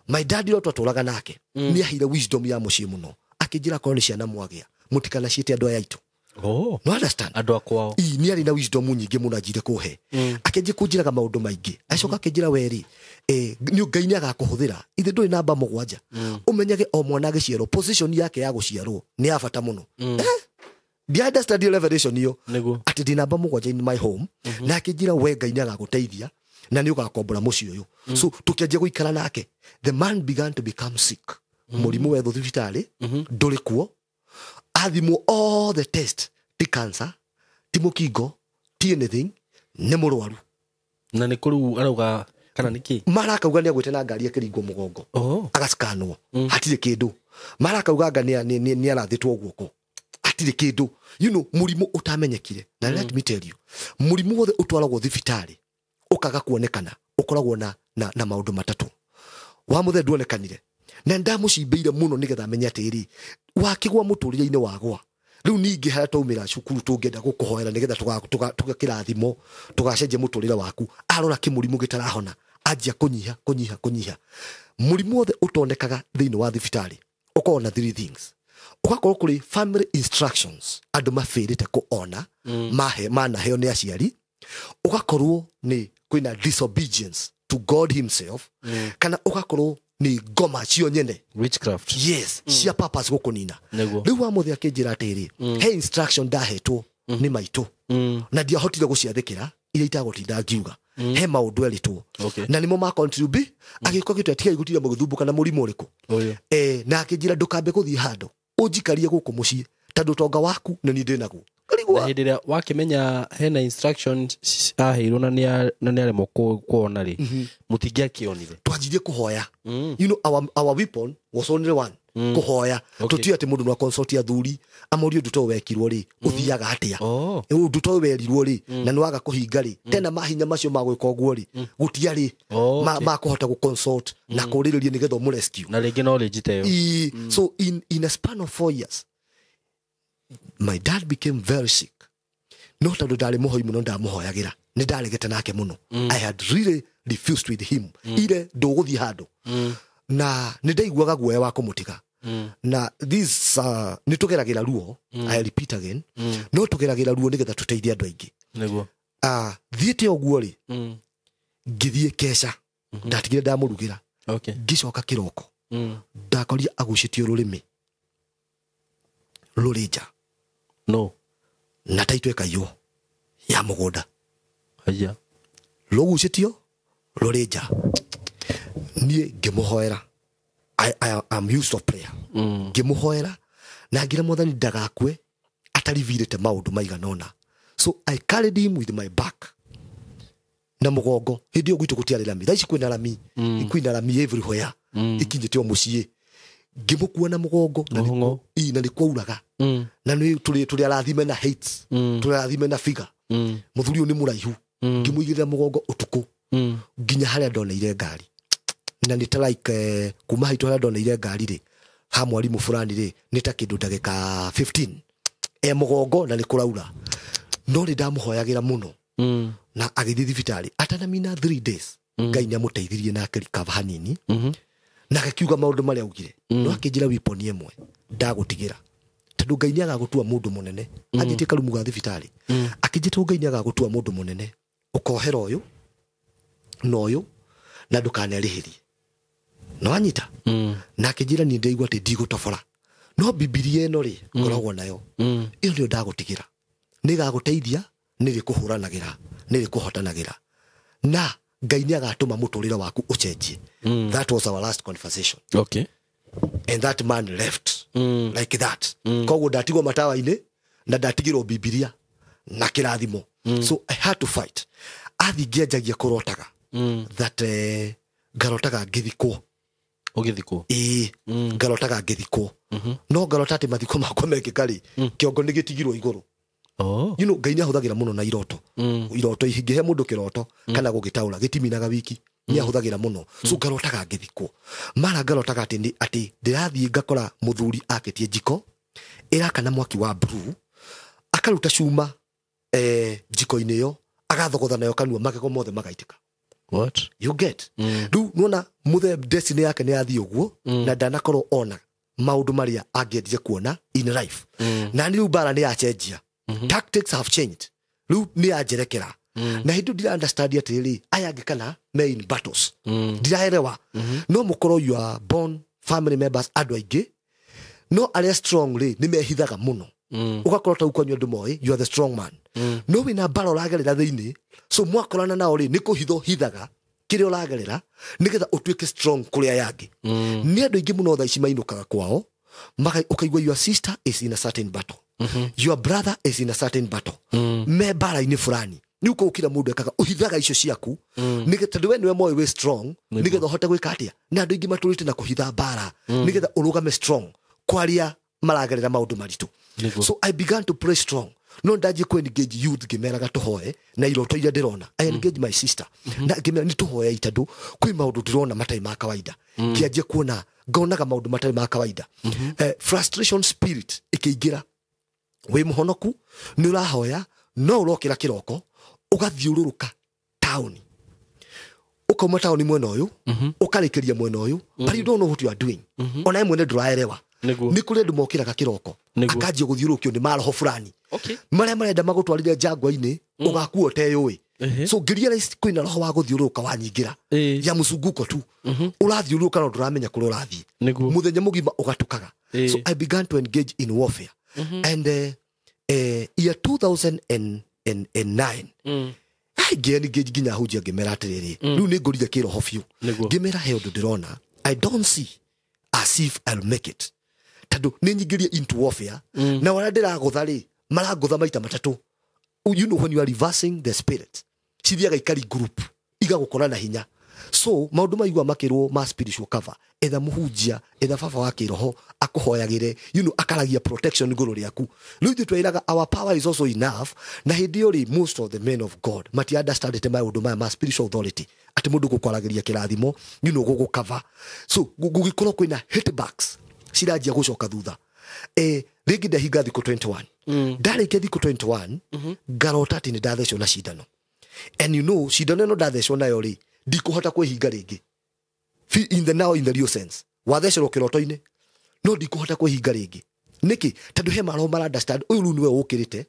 my dad ũrĩa twatũraga nake nĩ aheire wisdom ya mũciĩ mũno, akĩnjĩra korwo nĩ ciana mwagĩa mũtikanaciĩte andũ aya aitũ. No understand? Andũ akwao. Nĩ arĩ na wisdom nyingĩ mũno anjire kũhe. Akĩnjia kũnjĩraga maũndũ maingĩ. Acoka akĩnjĩra werĩ, nĩ Ngai nĩ agakũhũthĩra. Ithe ndũrĩ namba 7. Ũmenyage o mwana agĩciarwo, position yake ya gũciarwo nĩ ya bata mũno. Ndi understand your revelation iyo. Atĩ ndĩ namba 7 in my home. Na akĩnjĩra we Ngai nĩ agagũteithia na nĩ ũgakombora mũciĩ ũyũ. So tũkĩanjia gũikara nake. The man began to become sick. Mũrimũ wethwo thibitarĩ, ndũrĩ kuo. Athimwo all the test, ti cancer, ti mũkingo, ti anything, nĩ mũrwaru. Na nĩ kũrĩu arauga kana nĩ kĩ? Marakauga nĩ agwĩte na ngari akĩringwo mũgongo. Agacikanwo. Hatirĩ kĩndũ. Marakauga anga nĩ arathĩtwo guoko. Hatirĩ kĩndũ. You know, mũrimũ ũtamenyekire. Na let me tell you, mũrimũ wothe ũtwaragwo thibitarĩ ũkaga kuonekana, ũkoragwo na maũndũ matatũ. Wa mũthee nduonekanire. Na ndamũcimbĩire mũno nĩgetha amenye atĩrĩ, wakĩgwa mũtũrĩre-inĩ wagwa. Rĩu ningĩ harĩa twaumĩra cukuru tũngĩenda gũkũhoera nĩgetha tũgakĩrathimo, tũgacenjia mũtũrĩre waku. Arora kĩmũrimũ gĩtarahona, anjia kũnyiha, kũnyiha, kũnyiha. Mũrimũ wothe ũtonekaga thĩinĩ wa thibitarĩ ũkoragwo na 3 things. Ũgakorwo kũrĩ family instructions andũ mabĩrĩte kũona, manaheo nĩ aciari. Ũgakorwo nĩ kwĩna disobedience to God himself, kana ũgakorwo nĩ ngoma cio nyene. Witchcraft. Yes, cia purpose gũkũnina. Rĩu wa mũthĩ akĩnjĩra atĩrĩ, he instruction ndahetwo nĩ maitũ. Na ndiahotire gũciathĩkĩra, iria itagũtinda ngiuga. He maũndũ eritwo. Na nĩmo ma contribute, agĩũka gĩtwe tigai gũtinda mũgĩthumbũka na mũrimũ ũrĩkũ. Na akĩnjĩra ndũkambe gũthiĩ handũ, ũnjikarie gũkũ mũciĩ, tondũ ũtonga waku nĩ niĩ ndĩnaguo. Na hĩndĩ ĩrĩa wakĩmenya hena instructions aheirwo na nĩ aremwo kuona rĩ, mũtingĩakĩonire. Twanjirie kũhoya. You know, our weapon was only one. Kũhoya. Tũtiũĩ atĩ mũndũ no consult athuri, amũrie ũndũ ta ũyũ wekirwo rĩ, ũthiaga atĩa? Ũndũ ta ũyũ werirwo rĩ, na nĩ waga kũhinga rĩ, tena mahinya macio ma gwĩka ũguo rĩ, gũtiarĩ ma kũhota gũ consult na kũrĩrĩria nĩgetha ũmũ rescue. Na rĩngĩ knowledge ta ĩyo. So in a span of 4 years, my dad became very sick. No tondũ ndarĩ mũhoi mũno ndamũhoyagĩra. Nĩ ndaregete nake mũno. I had really refused with him. Ire ndũgũthiĩ handũ. Na nĩ ndaiguaga guoya wa kũmũtiga. Na this nĩ tũgeragĩra ruo, I repeat again, no tũgeragĩra ruo nĩgetha tũteithie andũ aingĩ. Nĩguo. Thiĩte ũguo rĩ, ngĩthiĩ keca. Ndatigire ndamũrugĩra. Ngĩcoka kĩroko. Ndakorire agucĩtie rũrĩmĩ. Rũrĩ nja. No. Na taitũ ĩkaiywo ya mũgũnda. Haya. Rũgucĩtio rũrĩ nja. Niĩ ngĩmũhoera. I am used of prayer. Ngĩmũhoera na ngĩra Mwathani ndagakue atarivirĩte maũndũ maigana ũna. So I carried him with my back. Na mũgongo. Hĩndĩ ĩyo gwitũ gũtiarĩ rami. Thaa ici kwĩna rami. Kwĩna rami everywhere. Ikinyĩte o mũciĩ. Ngĩmũkua na mũgongo na nĩ kwauraga. Na nĩ tũrĩ arathime na hates. Tũrĩ arathime na figure. Mũthuri ũyũ nĩ mũraihu. Ngĩmũigĩrĩra mũgongo ũtukũ. Nginya harĩa ndoneire ngari. Na nĩ ta like kuma haitũ harĩa ndoneire ngari rĩ, ha mwarimũ fulani rĩ, nĩ ta kĩndũ ndagĩka 15. E mũgongo na nĩ kũraura. No nĩ ndamũhoyagĩra mũno. Na agĩthiĩ thibitarĩ atanamina 3 days. Ngai nĩ amũteithirie na akĩrikava hanini. Na agĩkiuga maũndũ marĩa augire. No akĩnjĩra weapon ĩmwe ndagũtigĩra. Tondũ Ngai nĩ agagũtua mũndũ mũnene. Anjĩtie karumu ga thibitarĩ. Akĩnjĩta Ngai nĩ agagũtua mũndũ mũnene. Ũkohera ũyũ na ũyũ na ndũkanerĩhĩrie. No anyita. Na akĩnjĩra niĩ ndĩraigua atĩ ndigũtobora. No Bibilia ĩno rĩ, ngoragwo nayo. Ĩyo nĩyo ndagũtigĩra. Nĩ ĩgagũteithia, nĩ ĩrĩkũhũranagĩra, nĩ ĩrĩkũhotanagĩra. Na Ngai nĩ agatũma mũtũrĩre waku ũcenjie. That was our last conversation. Okay. And that man left like that. Koguo ndatigwo matawa-inĩ na ndatigirwo Bibilia na kĩrathimo. So I had to fight. Athi ngĩanjagia kũrotaga that ngarotaga ngĩthikwo. Ũgĩthikwo? Ĩĩ, ngarotaga ngĩthikwo. No ngarota atĩ mathiko makwa mekĩka rĩ, kĩongo nĩ gĩtigirwo igũrũ. Oh. You know, Ngai nĩ ahũthagĩra mũno na iroto. Iroto ingĩhe mũndũ kĩroto kana gũgĩtaũra gĩtiminaga wiki, nĩ ahũthagĩra mũno. So ngarotaga ngĩthikwo. Mara ngarotaga atĩ atĩ ndĩrathiĩ ngakora mũthuri akĩtie njiko ĩrakana mwaki wa blue, akaruta cuma njiko-inĩ ĩyo, agathogotha nayo kanua, magego mothe magaitĩka. What? You get? Rĩu nĩwona mũthe destiny yake nĩ yathiĩ ũguo, na ndanakorwo ona maũndũ marĩa angĩendire kuona in life. Na nĩ rĩu mbara nĩ yacenjia. Tactics have changed. Rĩu nĩ yanjerekera. Na hĩndĩ ndira understand atĩrĩrĩ, aya angĩ kana me in battles. Ndiraelewa. No mũkorwo you are born family members andũ aingĩ, no arĩa strong rĩ nĩ mehithaga mũno. Ũgakorwo ta kwanyu andũ moĩ you are the strong man. No wĩna mbara ũragerera thĩinĩ, so mwakorana nao rĩ nĩ kũhitho hithaga kĩrĩa ũragerera nĩgetha ũtuĩke strong kũrĩ aya angĩ. Nĩ andũ aingĩ mũno thaa ici mainũkaga kwao, ũkaigua your sister is in a certain battle. Your brother is in a certain battle. Me mbara-inĩ fulani. Nĩ ũkũũ kila mũndũ ekaga ũhithaga icio ciaku, nĩgetha tondũ we nĩwe moĩ wĩ strong, nĩgetha ũhote gwĩka atĩa. Na andũ aingĩ matũrĩte na kũhitha mbara, nĩgetha ũrũgame strong kwaria maragerera maũndũ maritũ. So I began to pray strong. No ndanjie kũ engage youth ngĩmeraga tũhoe na iroto iria ndĩrona. I engage my sister. Na ngĩmera nĩ tũhoe tondũ kwĩ maũndũ ndĩrona matarĩ ma kawaida. Ngĩanjia kuona ngonaga maũndũ matarĩ ma kawaida. Frustration spirit ĩkĩingĩra. Wĩ mũhonoku nĩ ũrahoya no ũrokĩra kĩroko ũgathiũrũrũka taũni, ũkauma taũni mwena ũyũ ũkarĩkĩria mwena ũyũ, but you don't know what you are doing. Ona mwene ndũraerewa. Nĩ kũrĩ andũ mokĩraga kĩroko akanjia gũthiũrũrũkio nĩ maroho fulani marĩa marenda magũtwarire njangwa-inĩ, ũgakua ũteyũĩ. So ngĩrealize kwĩna roho wa gũthiũrũrũka wanyingĩra ya mũcunguko tu, ũrathiũrũrũka no ndũramenya kũrĩa ũrathiĩ, mũthenya mũgima ũgatukaga. So I began to engage in warfare. And year 2009 ngĩ nginya hunjia ngĩmera atĩrĩrĩ, rĩu nĩ ngũrire kĩroho biũ, ngĩmera he ũndũ ndĩrona, I don't see as if I'll make it, tondũ nĩ nyingĩrie into warfare, na warĩa ndĩragũtha rĩ marangũtha maita matatũ. You know when you are reversing the spirit, cithiaga ikari group igagũkora na hinya. So maũndũ maigua makĩrwo ma spiritual cover, etha mũhunjia, etha baba wa kĩroho akũhoyagĩre, you know, akaragia protection igũrũ rĩaku. Rĩu ithuĩ twĩraga our power is also enough. Na hĩndĩ ĩyo rĩ, most of the men of God mati understandĩte maũndũ maya ma spiritual authority, atĩ mũndũ gũkwaragĩria kĩrathimo, you know, gũgũcover. So gũgĩkorwo kwĩna hitbacks ciranjia gũcoka thutha. Rĩngĩ ndahinga thikũ 21. Ndarĩkia thikũ 21, ngarota atĩ nĩ ndathecwo na cindano. And you know, cindano ĩno ndathecwo nayo rĩ, ndikũhota kwĩhinga rĩngĩ. In the now in the real sense. Wathecerwo kĩroto-inĩ, no ndikũhota kwĩhinga rĩngĩ. Nĩkĩ? Tondũ he maroho mara understand ũyũ rĩu nĩwe ũkĩrĩte,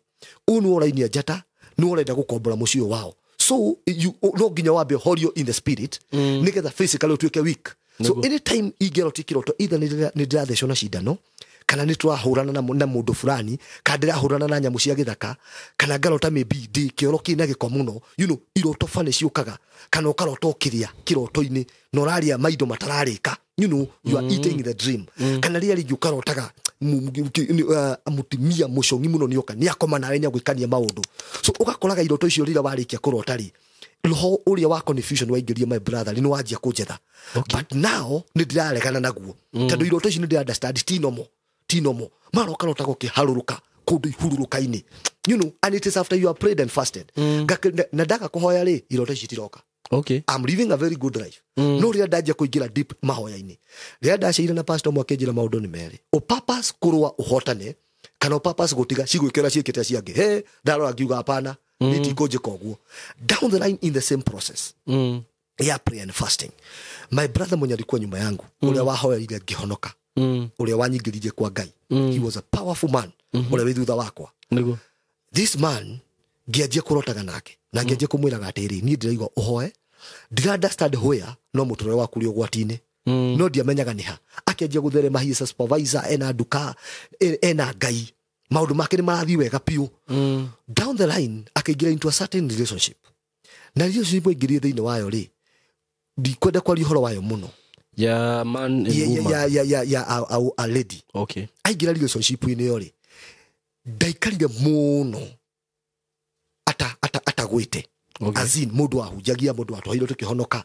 ũyũ nĩwe ũrainia njata, nĩwe ũrenda gũkombora mũciĩ wao. So you no nginya wambe ũhorio in the spirit, nĩgetha physically ũtuĩke weak. So anytime ingĩrota kĩroto, either nĩ ndĩrathecwo na cindano, kana nĩ tũrahũrana na mũndũ fulani, kana ndĩrahũrana na nyamũ cia gĩthaka, kana ngarota maybe ndĩ kĩoro kĩna gĩko mũno, you know, iroto bane ciũkaga, kana ũkarota ũkĩrĩa kĩroto-inĩ na ũrarĩa maindo matararĩka, you know, you are eating the dream. Kana rĩrĩa rĩngĩ ũkarotaga mũtumia mũcong'i mũno nĩoka nĩakoma nawe nĩagwĩkania maũndũ. So ũgakoraga iroto icio rĩrĩa warĩkia kũrota rĩ, roho ũrĩa wa confusion waingĩria my brother nĩ wanjia kũnjetha. But now nĩ ndĩraregana naguo, tondũ iroto icio nĩ ndĩra understand ti normal. Tinomo mara ũkarota gũkĩharũrũka kũndũ ihurũrũka-inĩ, you know, and it is after you have prayed and fasted. Na ndaga kũhoya rĩ, iroto ici itiroka. Okay. I'm living a very good life. No rĩrĩa ndanjia kũingĩra deep mahoya-inĩ, rĩrĩa ndaceire na pastor mwe akĩnjĩra maũndũ nĩ merĩ, ũpapas kũrũa ũhotane kana ũpapas gũtiga cigwĩkĩra ciĩkĩte ciangĩ. He ndarora ngiuga hapana, niĩ tikũnjĩka ũguo. Down the line in the same process ya prayer and fasting, my brother mwenye alikuwa nyuma yangu, ũrĩa wahoerire ngĩhonoka, ũrĩa wanyingĩririe kwa Ngai, he was a powerful man, ũrĩa wĩ thutha wakwa. This man ngĩanjia kũrotaga nake na ngĩanjia kũmwĩraga atĩrĩ, niĩ ndĩraigua ũhoe, ndira understand where, no mũtũrĩre waku ũrĩ ũgwati-inĩ, no ndiamenyaga nĩ ha. Akĩanjia gũtherema, he is a supervisor, ena nduka, ena Ngai, maũndũ make nĩ marathiĩ wega biũ. Down the line akĩingĩra into a certain relationship, Na relationship aingĩrire thĩinĩ wayo rĩ, ndikwenda kwaria ũhoro wayo mũno. Ya man and woman. Ya a lady. Okay. Aingĩra relationship-inĩ ĩyo rĩ, ndaikarire mũno atagwĩte. Okay. As in mũndũ wahunjagia, mũndũ watwarirwo tũkĩhonoka.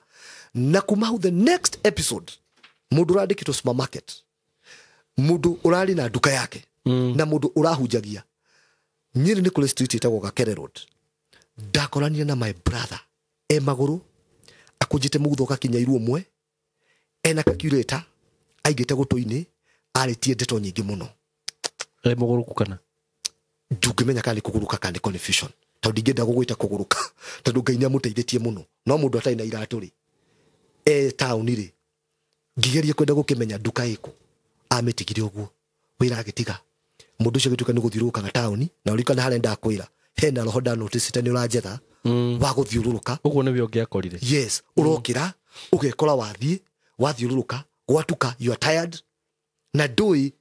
Na kuma hau the next episode, mũndũ ũrandĩkĩtwo supermarket, mũndũ ũrarĩ na nduka yake, na mũndũ ũrahunjagia. Nyĩrĩ nĩ kũrĩ street ĩtagwo Gakere Road. Ndakoranire na my brother e magũrũ, akũnjĩte mũgutho ũgakinya iru ũmwe, ena calculator aigĩte gũtũ-inĩ, arĩtie ndeto nyingĩ mũno. E mũgũrũku kana? Ndũngĩmenya kana nĩ kũgũrũka kana nĩ confusion. Tondũ ndingĩenda gũgwĩta kũgũrũka, tondũ Ngai nĩamũteithĩtie mũno. No mũndũ atarĩ na iratũ rĩ, e taũni rĩ, ngĩgeria kwenda gũkĩmenya nduka ĩkũ, amĩtigire ũguo, wĩra agĩtiga. Mũndũ ũcio agĩtuĩka nĩ gũthiũrũrũkaga taũni, na ũririkane harĩa ndakwĩra, hena roho ndanoticĩte nĩ ũranjetha, wa gũthiũrũrũka. Ũguo nĩwe ũngĩakorire. Yes, ũrokĩra, ũgekora wathiĩ, wathiũrũrũka, gwatuka, you are tired, na ndũĩ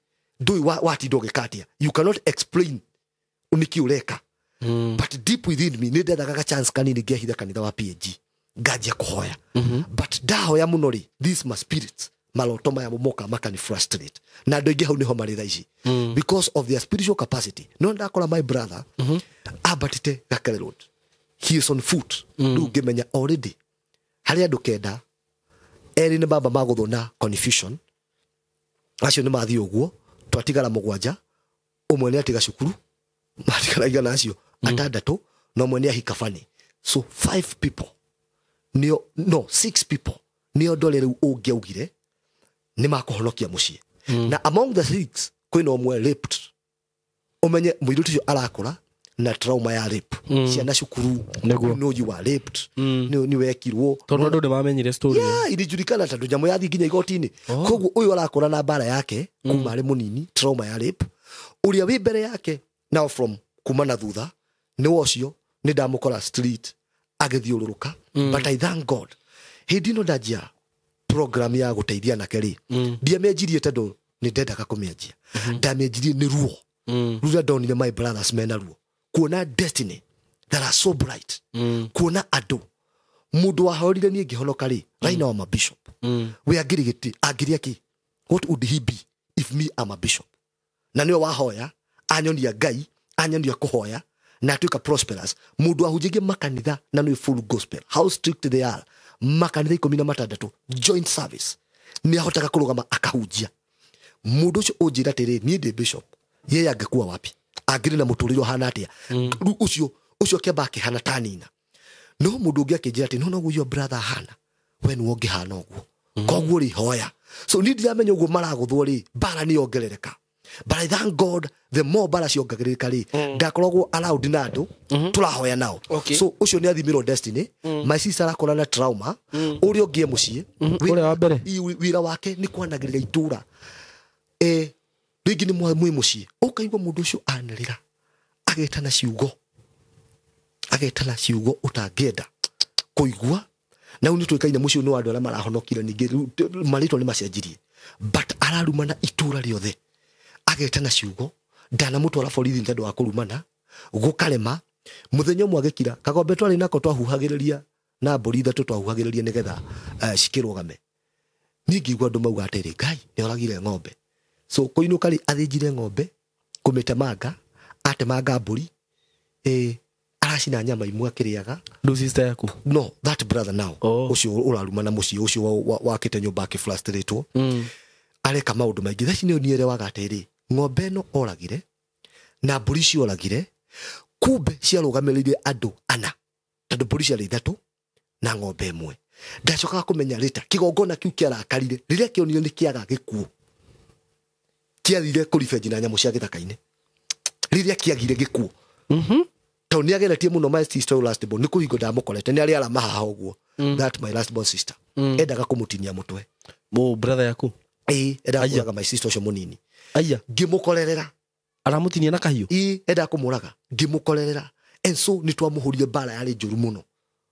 watinda ũgĩka atĩa. You cannot explain nĩkĩ ũreka. But deep within me, nĩ ndethaga ga chance kanini ngehitha kanitha wa PAG, nganjia kũhoya. But ndahoya mũno rĩ, these my spirits, maloto maya moka makani frustrate. Na andũ aingĩ hau nĩho marĩ thaa ici. Because of their spiritual capacity. No ndakora my brother, ambatĩte Gakere Road. He is on foot. Rĩu ngĩmenya already, harĩ andũ kenda, erĩ nĩ baba magũthwo na confusion. Acio nĩ mathiĩ ũguo, twatigara mũgwanja, ũmwe nĩ atiga cukuru, matigara igana acio, atandatũ, na ũmwe nĩ ahika bani. So 5 people, nĩo, no, 6 people, nĩo ndore rĩu ũngĩaugire, nĩ makũhonokia mũciĩ. Na among the 6, kwĩna ũmwe raped. Ũmenye mũirĩtu ũcio arakũra na trauma ya rape. Ciana cukuru, Nĩguo. no you were raped. Nĩ wekirwo. Tondũ andũ nĩmamenyire story. Yeah, ilijulikana tondũ nyamũ yathiĩ nginya igoti-inĩ. Koguo ũyũ arakũra na mbara yake kuma arĩ mũnini, trauma ya rape. Ũrĩa wĩ mbere yake now from kuma na thutha nĩ ũcio nĩ ndamũkora street agĩthiũrũrũka. But I thank God hĩndĩ ĩno ndanjia program ya gũteithia anake rĩ, ndiamĩanjirie tondũ nĩ ndendaga kũmĩanjia. Ndamĩanjirie nĩ ruo. Rũrĩa ndonire my brothers mena ruo, kuona destiny that are so bright, kuona andũ mũndũ wahorire niĩ ngĩhonoka rĩ, right now I'm a bishop. We angĩrĩ gĩtĩ, angĩrĩ akĩ? What would he be if me I'm a bishop? Na nĩwe wahoya, anyonia Ngai, anyonia kũhoya, na atuĩka prosperous. Mũndũ ahunjagia makanitha na nĩ full gospel, how strict they are, makanitha 16, joint service, nĩ ahotaga kũrũgama akahunjia. Mũndũ ũcio ũnjĩra atĩrĩ, niĩ ndĩ bishop, yeye angĩkua wapi? Angĩrĩ na mũtũrĩre ũhana atĩa? Rĩu ũcio akĩamba akĩhana ta nina. No mũndũ ũngĩ akĩnjĩra atĩ, no noguo your brother ahana, we nĩwe ũngĩhana ũguo. Koguo rĩ, hoya. So niĩ ndiramenya ũguo maragũthwo rĩ, mbara nĩ yongerereka. But I thank God, the more mbara ciongerereka rĩ, ndakoragwo allowed na andũ, tũrahoya nao. Okay. So ũcio nĩ athimirwo destiny, my sister arakora na trauma, ũrĩa ũngĩ e mũciĩ, Ũrĩa wa mbere? Wĩra wake nĩ kwanagĩrĩra itũra. Rĩngĩ nĩ mwĩ mũciĩ, ũkaigua mũndũ ũcio anĩrĩra, agetana ciugo. Agetana ciugo ũtangĩenda kũigua. Na rĩu nĩ tũĩkaine mũciĩ nĩ wa andũ arĩa marahonokire, ningĩ rĩu marĩtwa nĩ macenjirie. But ararumana itũra rĩothe. Agetana ciugo, ndanamũtwara borithi nĩ tondũ wa kũrumana, gũkarema. Mũthenya ũmwe agĩkira, kagombe twarĩ nako twahuhagĩrĩria na mbũri ithatũ twahuhagĩrĩria nĩgetha, cikĩrũgame. Niĩ ngĩigua andũ mauga atĩrĩ, Ngai nĩ oragire ng'ombe. So kũinũka rĩ, athĩnjire ng'ombe, kũmĩtemanga, atemanga mbũri, aracina nyama imwe akĩrĩaga. Ndũ sister yaku? No, that brother now. Oh. Ũcio ũrarumana mũciĩ, ũcio wakĩte nyũmba akĩfrustratwo. Areka maũndũ maingĩ. Thaa ici nĩ nierewaga atĩrĩ, ng'ombe ĩno oragire, na mbũri cioragire, kumbe ciarũgamĩrĩire andũ ana, tondũ mbũri ciarĩ ithatũ na ng'ombe ĩmwe. Ndacokaga kũmenya rĩta, kĩgongona kĩu kĩarakarire, rĩrĩa kĩonire nĩ kĩaga gĩkuũ, kĩathire kũribenji na nyamũ cia gĩthaka-inĩ. Rĩrĩa kĩagire gĩkuũ. Tondũ nĩageretie mũno my sister last born, nĩ kũhingo ndamũkorete, nĩ arĩ arama haha ũguo. That my last born sister. Endaga kũmũtinia mũtwe. Mũ brother yaku? Ĩĩ, endaga Aya. kũraga my sister ũcio mũnini. Aya. Ngĩmũkorerera. Aramũtinia na kahiũ? Ĩĩ, endaga kũmũraga. Ngĩmũkorerera. And so nĩ twamũhũrire mbara yarĩ njũru mũno.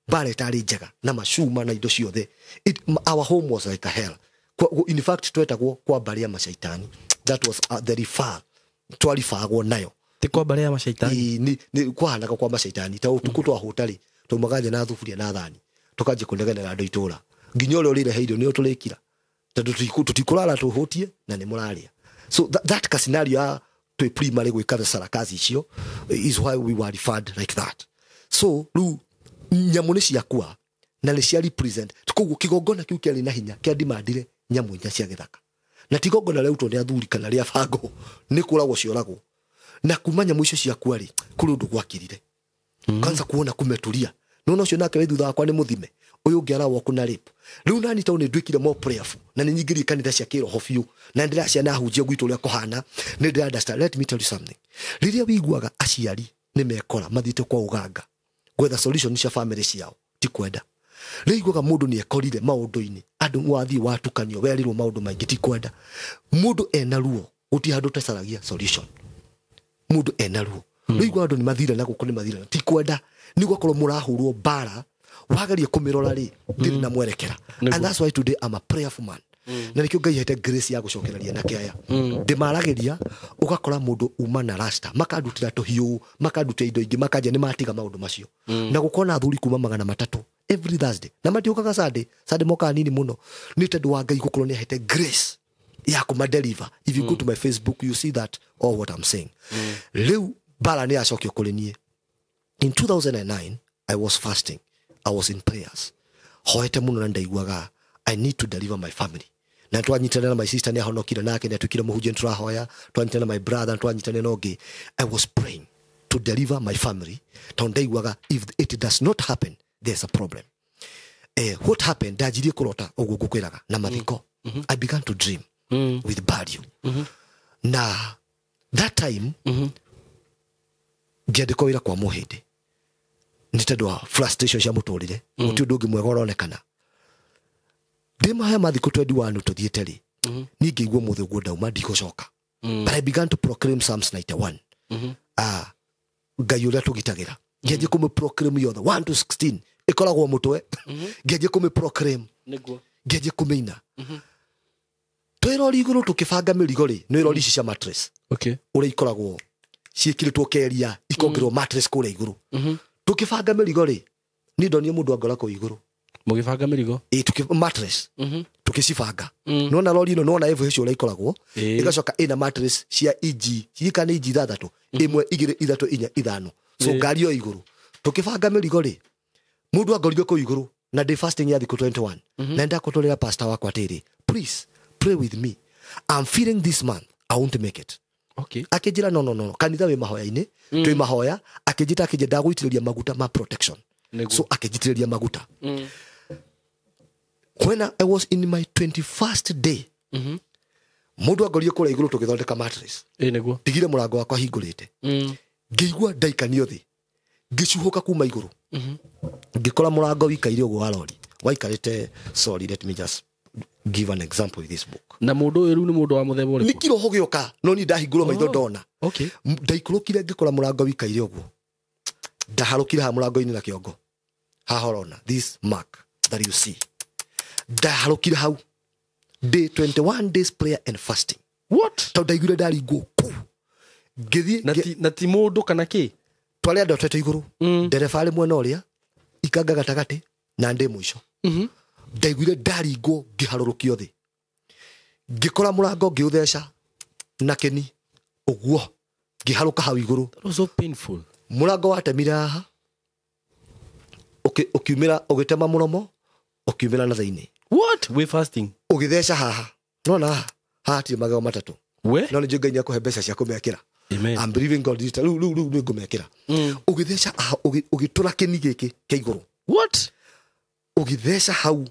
Mbara ĩtarĩ njega, na macuma na indo ciothe. Our home was like a hell. In fact, twetagwo kwa mbarĩ ya macaitani. That was the refer. Twaribagwo nayo. Ti kwa mbarĩ ya macaitani? Ĩĩ, nĩ kwahanaga kwa macaitani. Ta ũtukũ twahũta rĩ, Twaumaga nja na thuburia na thani, tũkanjia kũnegenera andũ itũra nginya ũrĩa ũrĩrehe irio nĩo tũrĩkira, tondũ tũtikũrara tũhũtie na nĩ mũrarĩa. So that ka scenario ya twĩ primary gwĩka sarakazi icio is why we were referred like that. So rĩu nyamũ nĩ ciakua na nĩ cia represent, koguo kĩgongona kĩu kĩarĩ na hinya kĩa demandire nyamũ inya cia gĩthaka, na ti igongona rĩarutwo nĩ athuri kana rĩa bango, nĩ kũragwo cioragwo. Na kuma nyamũ icio ciakua rĩ, kũrĩ ũndũ gwakirire. Kwanza kuona kumeturia, nona ũcio nake wĩ thutha wakwa nĩ mũthime, ũyũ ũngĩ arawalk na rape. Rĩu nani tondũ nĩ nduĩkire more prayerful na nĩ nyingĩrie kanitha cia kĩroho biũ, na ndĩraciana ahunjia gwitũ ũrĩa kũhana, nĩ ndĩra understand. Let me tell you something, rĩrĩa wĩiguaga aciari nĩ mekora mathiĩte kwa ũganga gwetha solution cia family ciao, ti kwenda. Rĩu iguaga mũndũ nĩ ekorire maũndũ-inĩ, andũ wathiĩ watukanio, werirwo maũndũ maingĩ, ti kwenda. Mũndũ ena ruo, gũtirĩ handũ ũtacaragia solution. Mũndũ ena ruo, rĩu iguaga andũ nĩ mathire na gũkũ nĩ mathire, ti kwenda. Nĩ gwakorwo mũrahũrwo mbara, wageria kũmĩrora rĩ, ndĩrĩ na mwerekera. And that's why today I'm a prayerful man. Na nĩkĩo Ngai ahete grace ya gũcokereria na kĩaya. Ndĩmaragĩria, ũgakora mũndũ uma na rasta, makandutĩra tũhiũ, makandutĩra indo ingĩ, makanjia nĩ matiga maũndũ macio. Na gũkorwo na athuri kuma 300 every Thursday, na matiũkaga Sunday, Sunday mokaga nini mũno, nĩ tondũ wa Ngai gũkorwo nĩ ahete grace ya kũma deliver. If you go to my Facebook, you see that all what I'm saying. Rĩu mbara nĩ yacokio kũrĩ niĩ. In 2009 I was fasting, I was in prayers, hoete mũno na ndaiguaga I need to deliver my family. Na twanyitanĩra na my sister, nĩ ahonokire nake, nĩ atuĩkire mũhunjia, nĩ tũrahoya, twanyitanĩra na my brother, twanyitanĩra na ũngĩ. I was praying to deliver my family, tondũ ndaiguaga if it does not happen there's a problem. What happened, ndanjirie kũrota ũguo ngũkwĩraga na mathiko. I began to dream with burial. Na that time ngĩandĩkwo wĩra kwa mũhĩndĩ nĩ tondũ wa frustration cia mũtũrĩre, gũtirĩ ũndũ ũngĩ mwega ũronekana. Ndĩ mahaya ma thikũ 21 tũthiĩte rĩ, niĩ ngĩigua mũthĩ ũguo ndauma ndigũcoka. But I began to proclaim Psalms 91. Ngai ũrĩa tũgitagĩra, ngĩanjia kũmĩ proclaim yothe 1 to 16 ĩkoragwo mũtwe. Ngĩanjia kũmĩ proclaim, ngĩanjia kũmĩina. Twĩ rori igũrũ tũkĩbanga mĩrigo rĩ, nĩ rori ici cia mattress ũrĩa ikoragwo ciĩkĩrĩtwo keria ikongerwo mattress kũrĩa igũrũ. Tũkĩbanga mĩrigo rĩ, niĩ ndonire mũndũ angora kũu igũrũ. Mũgĩbanga mĩrigo? Ĩ, mattress tũkĩcibanga. Nona rori ĩno, nona FH ũrĩa ikoragwo, ĩgacoka ĩna mattress cia inji ciika nĩ inji ithathatũ, 1 2 3 4 5. So ngari yo igũrũ tũkĩbanga mĩrigo rĩ, mũndũ angorire kũu igũrũ na ndĩ fasting ya thikũ 21, na ndakũtũrĩra pastor wakwa atĩrĩ, please pray with me, I'm feeling this month I won't make it. Akĩnjĩra no no no, kanitha wĩ mahoya-inĩ, twĩ mahoya. Akĩnjĩta, akĩnjĩra ndagũitĩrĩria maguta ma protection. So akĩnjitĩrĩria maguta. When I was in my 21st day, mũndũ angorire kũrĩa igũrũ tũgĩthondeka mattress. Ndigire mũrango wakwa hingũrĩte, ngĩigua ndaikanio thĩ, ngĩcuhũka kuma igũrũ, ngĩkora mũrango wikaire ũguo wa rori waikarĩte. Sorry, let me just give an example with this book. Na mũndũ ũyũ rĩu nĩ mũndũ wa mũthemba ũrĩkũ? Nĩ kĩroho gĩoka, no niĩ ndahingũrwo maitho ndona. Ndaikũrũkire ngĩkora mũrango wikaire ũguo, ndaharũkire haha mũrango-inĩ na kĩongo haha ũrona this mark that you see, ndaharũkire hau day 21 days prayer and fasting. What? Tondũ ndaiguire ndaringwo kũu, ngĩthiĩ. Na ti mũndũ kana kĩ? Twarĩ andũ atatũ igũrũ, ndereba arĩ mwena ũrĩa, ikanga gatagatĩ, na ndĩ mũico. Ndaiguire ndaringwo, ngĩharũrũkio thĩ, ngĩkora mũrango ngĩũtheca na kĩni ũguo, ngĩharũka hau igũrũ. That was so painful. Mũrango watemire haha, ũkiumĩra, ũgĩtema mũromo, ũkiumĩra na thĩinĩ. What? We fasting? Ũgĩtheca haha, nona haha, haha hatirĩ magego matatũ. We? No nĩ njũĩ Ngai nĩakũhe mbeca cia kũmekĩra. Amen. I'm believing God. Rĩu rĩu rĩu nĩ ngũmekĩra. Ũgĩtheca haha, ũgĩtũra kĩni gĩkĩ kĩa igũrũ. What? Ũgĩtheca hau,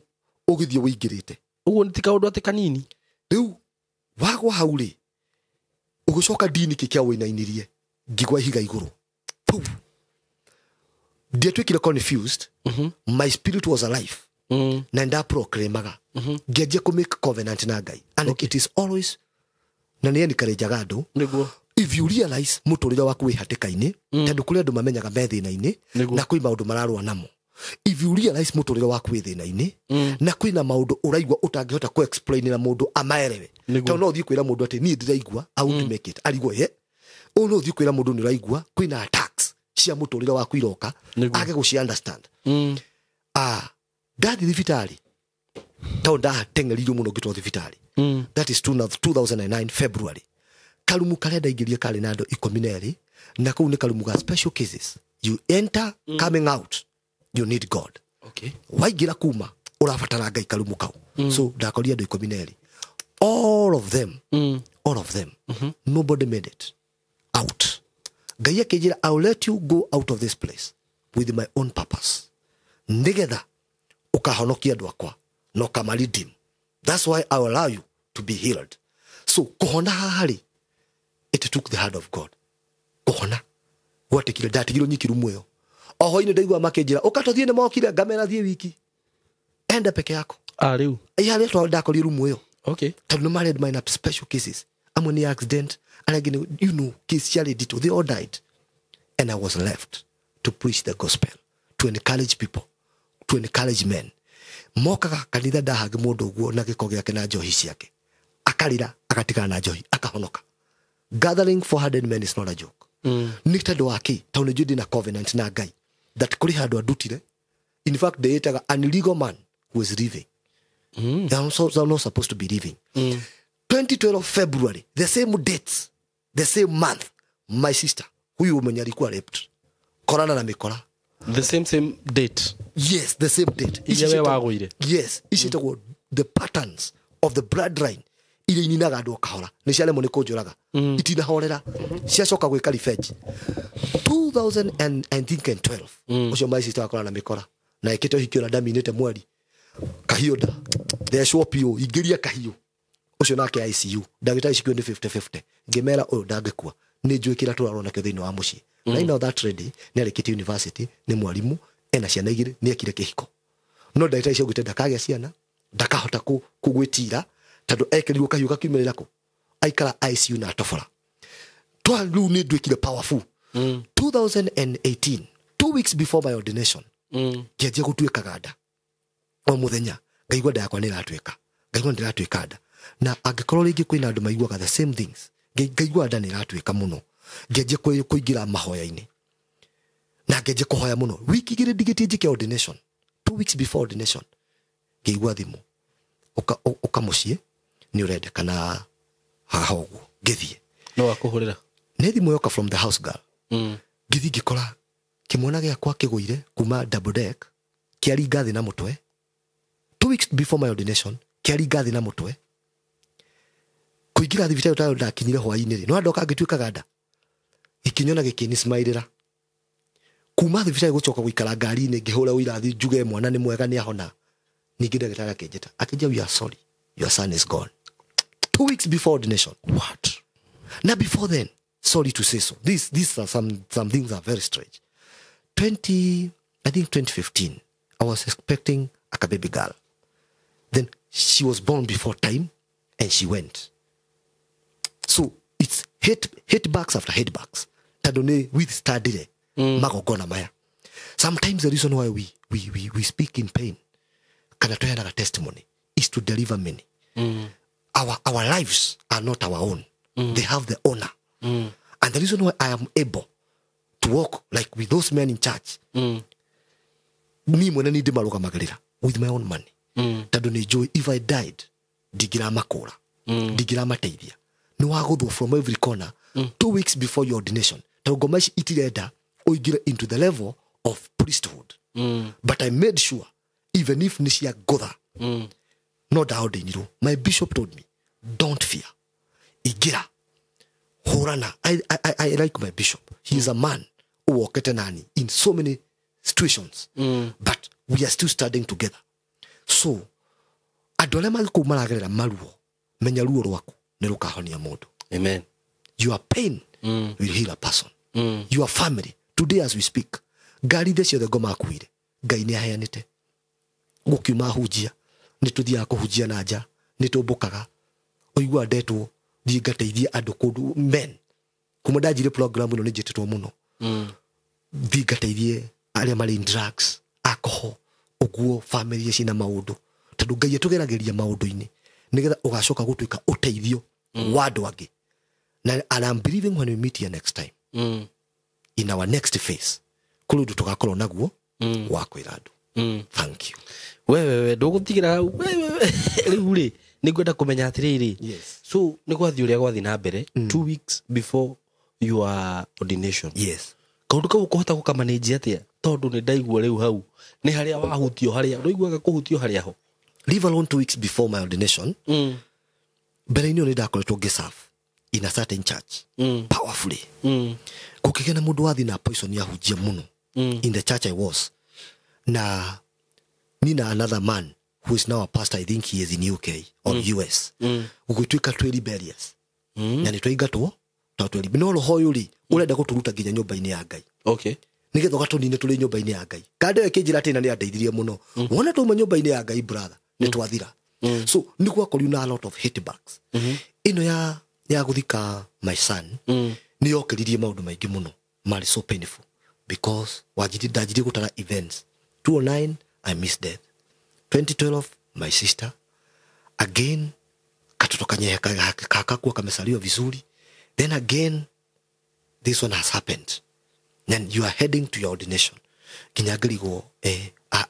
ũgĩthiĩ wĩingĩrĩte. Ũguo nĩ ti kaũndũ atĩ kanini. Rĩu wagwa hau rĩ, ũgĩcoka ndini kĩ kĩa wĩinainirie, ngĩgwa ihiga igũrũ. Pum. Ndiatuĩkire confused. My spirit was alive. Na ndaproclaimaga. Ngĩanjia kũ make covenant na Ngai. And it is always, na nĩ encourageaga andũ. If you realize mũtũrĩre waku wĩ hatĩka-inĩ, tondũ kũrĩ andũ mamenyaga me thĩna-inĩ, na kwĩ maũndũ mararũa namo. If you realize mũtũrĩre waku wĩ thĩna-inĩ, na kwĩna maũndũ ũraigua ũtangĩhota kũ explain na mũndũ amaerewe. Tondũ no ũthiĩ kwĩra mũndũ atĩ niĩ ndĩraigua, I won't make it. Arigwo ye. Ũũ no ũthiĩ kwĩra mũndũ nĩ ũraigua kwĩna attacks. Cia mũtũrĩre waku iroka. Nĩguo. Age gũci understand. Ndathiĩ thibitarĩ tondũ ndateng'eririo mũno ngĩtwo thibitarĩ. That is 2009 February. Karumu karĩa ndaingĩrie karĩ na andũ 12, na kũu nĩ karumu ga special cases. You enter, coming out you need God. Waingĩra kuma ũrabatara Ngai karumu kau. So ndakorire andũ 12, all of them, all of them, nobody made it out. Ngai akĩnjĩra, "I'll let you go out of this place with my own purpose, nĩgetha ũkahonokia andũ akwa na ũkamaredeem. That's why I will allow you to be healed." So kũhona haha rĩ, it took the hand of God. Kũhona gwatikire, ndatigirwo nyiki rumu ĩyo. O hwainĩ ndaigua makĩnjĩra, "Ũka tũthiĩ, nĩ mokire." Ngamera, "Thiĩ wiki, enda peke yako." Ah, rĩu. Ĩ harĩa ndakorire rumu ĩyo, tondũ nĩ marĩ minor special cases, amwe nĩ accident, arĩa angĩ nĩ case ciarĩ nditũ. They all died and I was left to preach the gospel, to encourage people, to encourage men. Mokaga kanitha, ndahange mũndũ ũguo na gĩko gĩake na njohi ciake, akarĩra, agatigana na njohi, akahonoka. Gathering 400 men is not a joke. Nĩ tondũ wa kĩ? Tondũ nĩ njũĩ ndĩna covenant na Ngai that kũrĩ handũ andutire. In fact, ndĩĩtaga an illegal man who is living. I'm not supposed to be living. 2012 February, the same dates, the same month, my sister huyu mwenye alikuwa raped, korana na mikora. The same date? Yes, the same date. Iria we wagũire. Yes, ici ĩtagwo the patterns of the bloodline iria ininaga andũ o kahora. Nĩ ciaremwo nĩ kũnjũraga, itinahorera, ciacoka gwĩka revenge. 2000 and, I think, and 12, ũcio my sister wakorana na mĩkora na ĩkĩte ũhiki ona ndaminĩte mweri, kahiũ nda thecwo piũ, ingĩria kahiũ ũcio nake ICU. Ndagĩtarĩ cikio nĩ 50-50. Ngĩmera ũyũ ndangĩkua, nĩ njũĩ kĩrĩa tũrarwo nakĩo thĩinĩ wa mũciĩ. Right now that lady nĩ arĩkĩtie university, nĩ mwarimũ, ena ciana igĩrĩ, nĩ ekire kĩhiko, no ndagĩtarĩ ciaugĩte ndakagĩa ciana, ndakahota kũgwĩtira tondũ ekĩrirwo kahiũ gakiumĩrĩra kũ aikara ICU na atobora twa. Rĩu nĩ nduĩkire powerful. 2018, 2 weeks before my ordination, ngĩanjia gũtuĩkaga nda o mũthenya. Ngaigua nda yakwa nĩ ĩratuĩka, ngaigua ndĩratuĩka nda, na angĩkorwo rĩngĩ kwĩna andũ maiguaga the same things. Ngaigua nda nĩ ĩratuĩka mũno. Ngĩanjia kũingĩra mahoya-inĩ na ngĩanjia kũhoya mũno. Wiki 2 ndigĩtie njĩke ordination, 2 weeks before ordination, ngĩigua thimũ, "Ũka mũciĩ, nĩ ũrendekana haha." Ũguo ngĩthiĩ. No akũhũrĩra? Nĩ thimũ yoka from the house girl. Ngĩthiĩ ngĩkora kĩmwana gĩakwa kĩgũire kuma double deck, kĩaringa thĩ na mũtwe. 2 weeks before my ordination, kĩaringa thĩ na mũtwe. Kũingĩra thibitarĩ tayo ndakinyire hwainĩ rĩ, no ndoka ngĩtuĩkaga nda, gĩkĩnyona, gĩkĩnismairĩra. Kuma thibitarĩ gũcoka gũikara ngari-inĩ, ngĩhũra ũirathi njuge mwana nĩ mwega, nĩ ahona. Ningĩ ndagĩtarĩ akĩnjĩta, akĩnjia, "We are sorry, your son is gone." 2 weeks before ordination. What? Now before then, sorry to say so, these are some things are very strange. 20, I think 2015, I was expecting a baby girl. Then she was born before time and she went. So it's hit backs after hit backs. Tondũ nĩ withstandire magongona maya. Sometimes the reason why we speak in pain kana tweanaga testimony is to deliver many. Our lives are not our own. They have the owner. And the reason why I am able to walk like with those men in church, ni mwene ni ndĩmarũgamagĩrĩra with my own money. Tondũ nĩ njũĩ if I died, ndingĩramakũra, ndingĩramateithia. Nĩ wagũthwo from every corner 2 weeks before your ordination. Tondũ ngoma ici itirenda ũingĩre into the level of priesthood. But I made sure even if nĩ cia ngũtha, no ndaordainirwo. My bishop told me, "Don't fear, ingĩra, hũrana." I like my bishop. He is a man who wokete nani in so many situations, but we are still standing together. So andũ arĩa mangĩkũu maragerera maruo, menya ruo rwaku nĩ rũkahonia mũndũ. Amen. Your pain will heal a person. Your family today, as we speak, ngari iria ciothe ngoma akuire, Ngai nĩ aheanĩte. Gũkiuma hunjia, nĩ tũthiaga kũhunjia na nja, nĩ tũmbũkaga, ũigua ndetwo thiĩ ngateithie andũ kũndũ. Men kuma ndanjire program ĩno, nĩ njĩtĩtwo mũno thiĩ ngateithie arĩa marĩ in drugs, alcohol, ũguo family cina maũndũ, tondũ Ngai atũgeragĩria maũndũ-inĩ nĩgetha ũgacoka gũtuĩka ũteithio wa andũ angĩ. Na and I'm believing when we meet here next time, In our next phase kũrĩ ũndũ tũgakorwo naguo wa kwĩra andũ. Thank you. Wewewe ndũgũtigĩra hau wewewe. Rĩu rĩ nĩ ngwenda kũmenya atĩrĩrĩ. Yes. So nĩ gwathiĩ ũrĩa gwathiĩ na mbere 2 weeks before your ordination. Yes. Kaũndũ kau ũkũhota gũkamanĩnji atĩa, tondũ nĩ ndaigua rĩu hau nĩ harĩa wahutio, harĩa ndũiguaga kũhutio harĩa ho? Leave alone 2 weeks before my ordination, mbere-inĩ ĩyo nĩ ndakoretwo ngĩserve in a certain church powerfully. Gũkĩgĩa na mũndũ wathi na poison yahunjia mũno in the church I was na ni na another man who is now a pastor. I think he is in UK or US. Gũgĩtuĩka twĩ rebellious na nĩ twaingatwo tondũ twĩ no roho ũyũ rĩ ũrenda gũtũruta nginya nyũmba-inĩ ya Ngai nĩgetha ũgatũnine tũrĩ nyũmba-inĩ ya Ngai. Kanda ĩyo ĩkĩnjĩra atĩ na nĩ andeithirie mũno. Wona twauma nyũmba-inĩ ya Ngai, brother, nĩ twathira. So nĩ gwakorirwo na a lot of hitbacks. Ĩno ya gũthika my son nĩ yokĩririe maũndũ maingĩ mũno marĩ so painful because wanjirie ndanjirie gũtara events. 2009 I missed death, 2012 my sister again, katoto kanyehe kakakuwa kamesaliwa vizuri. Then again this one has happened, then you are heading to your ordination. Nginya ngĩrigwo,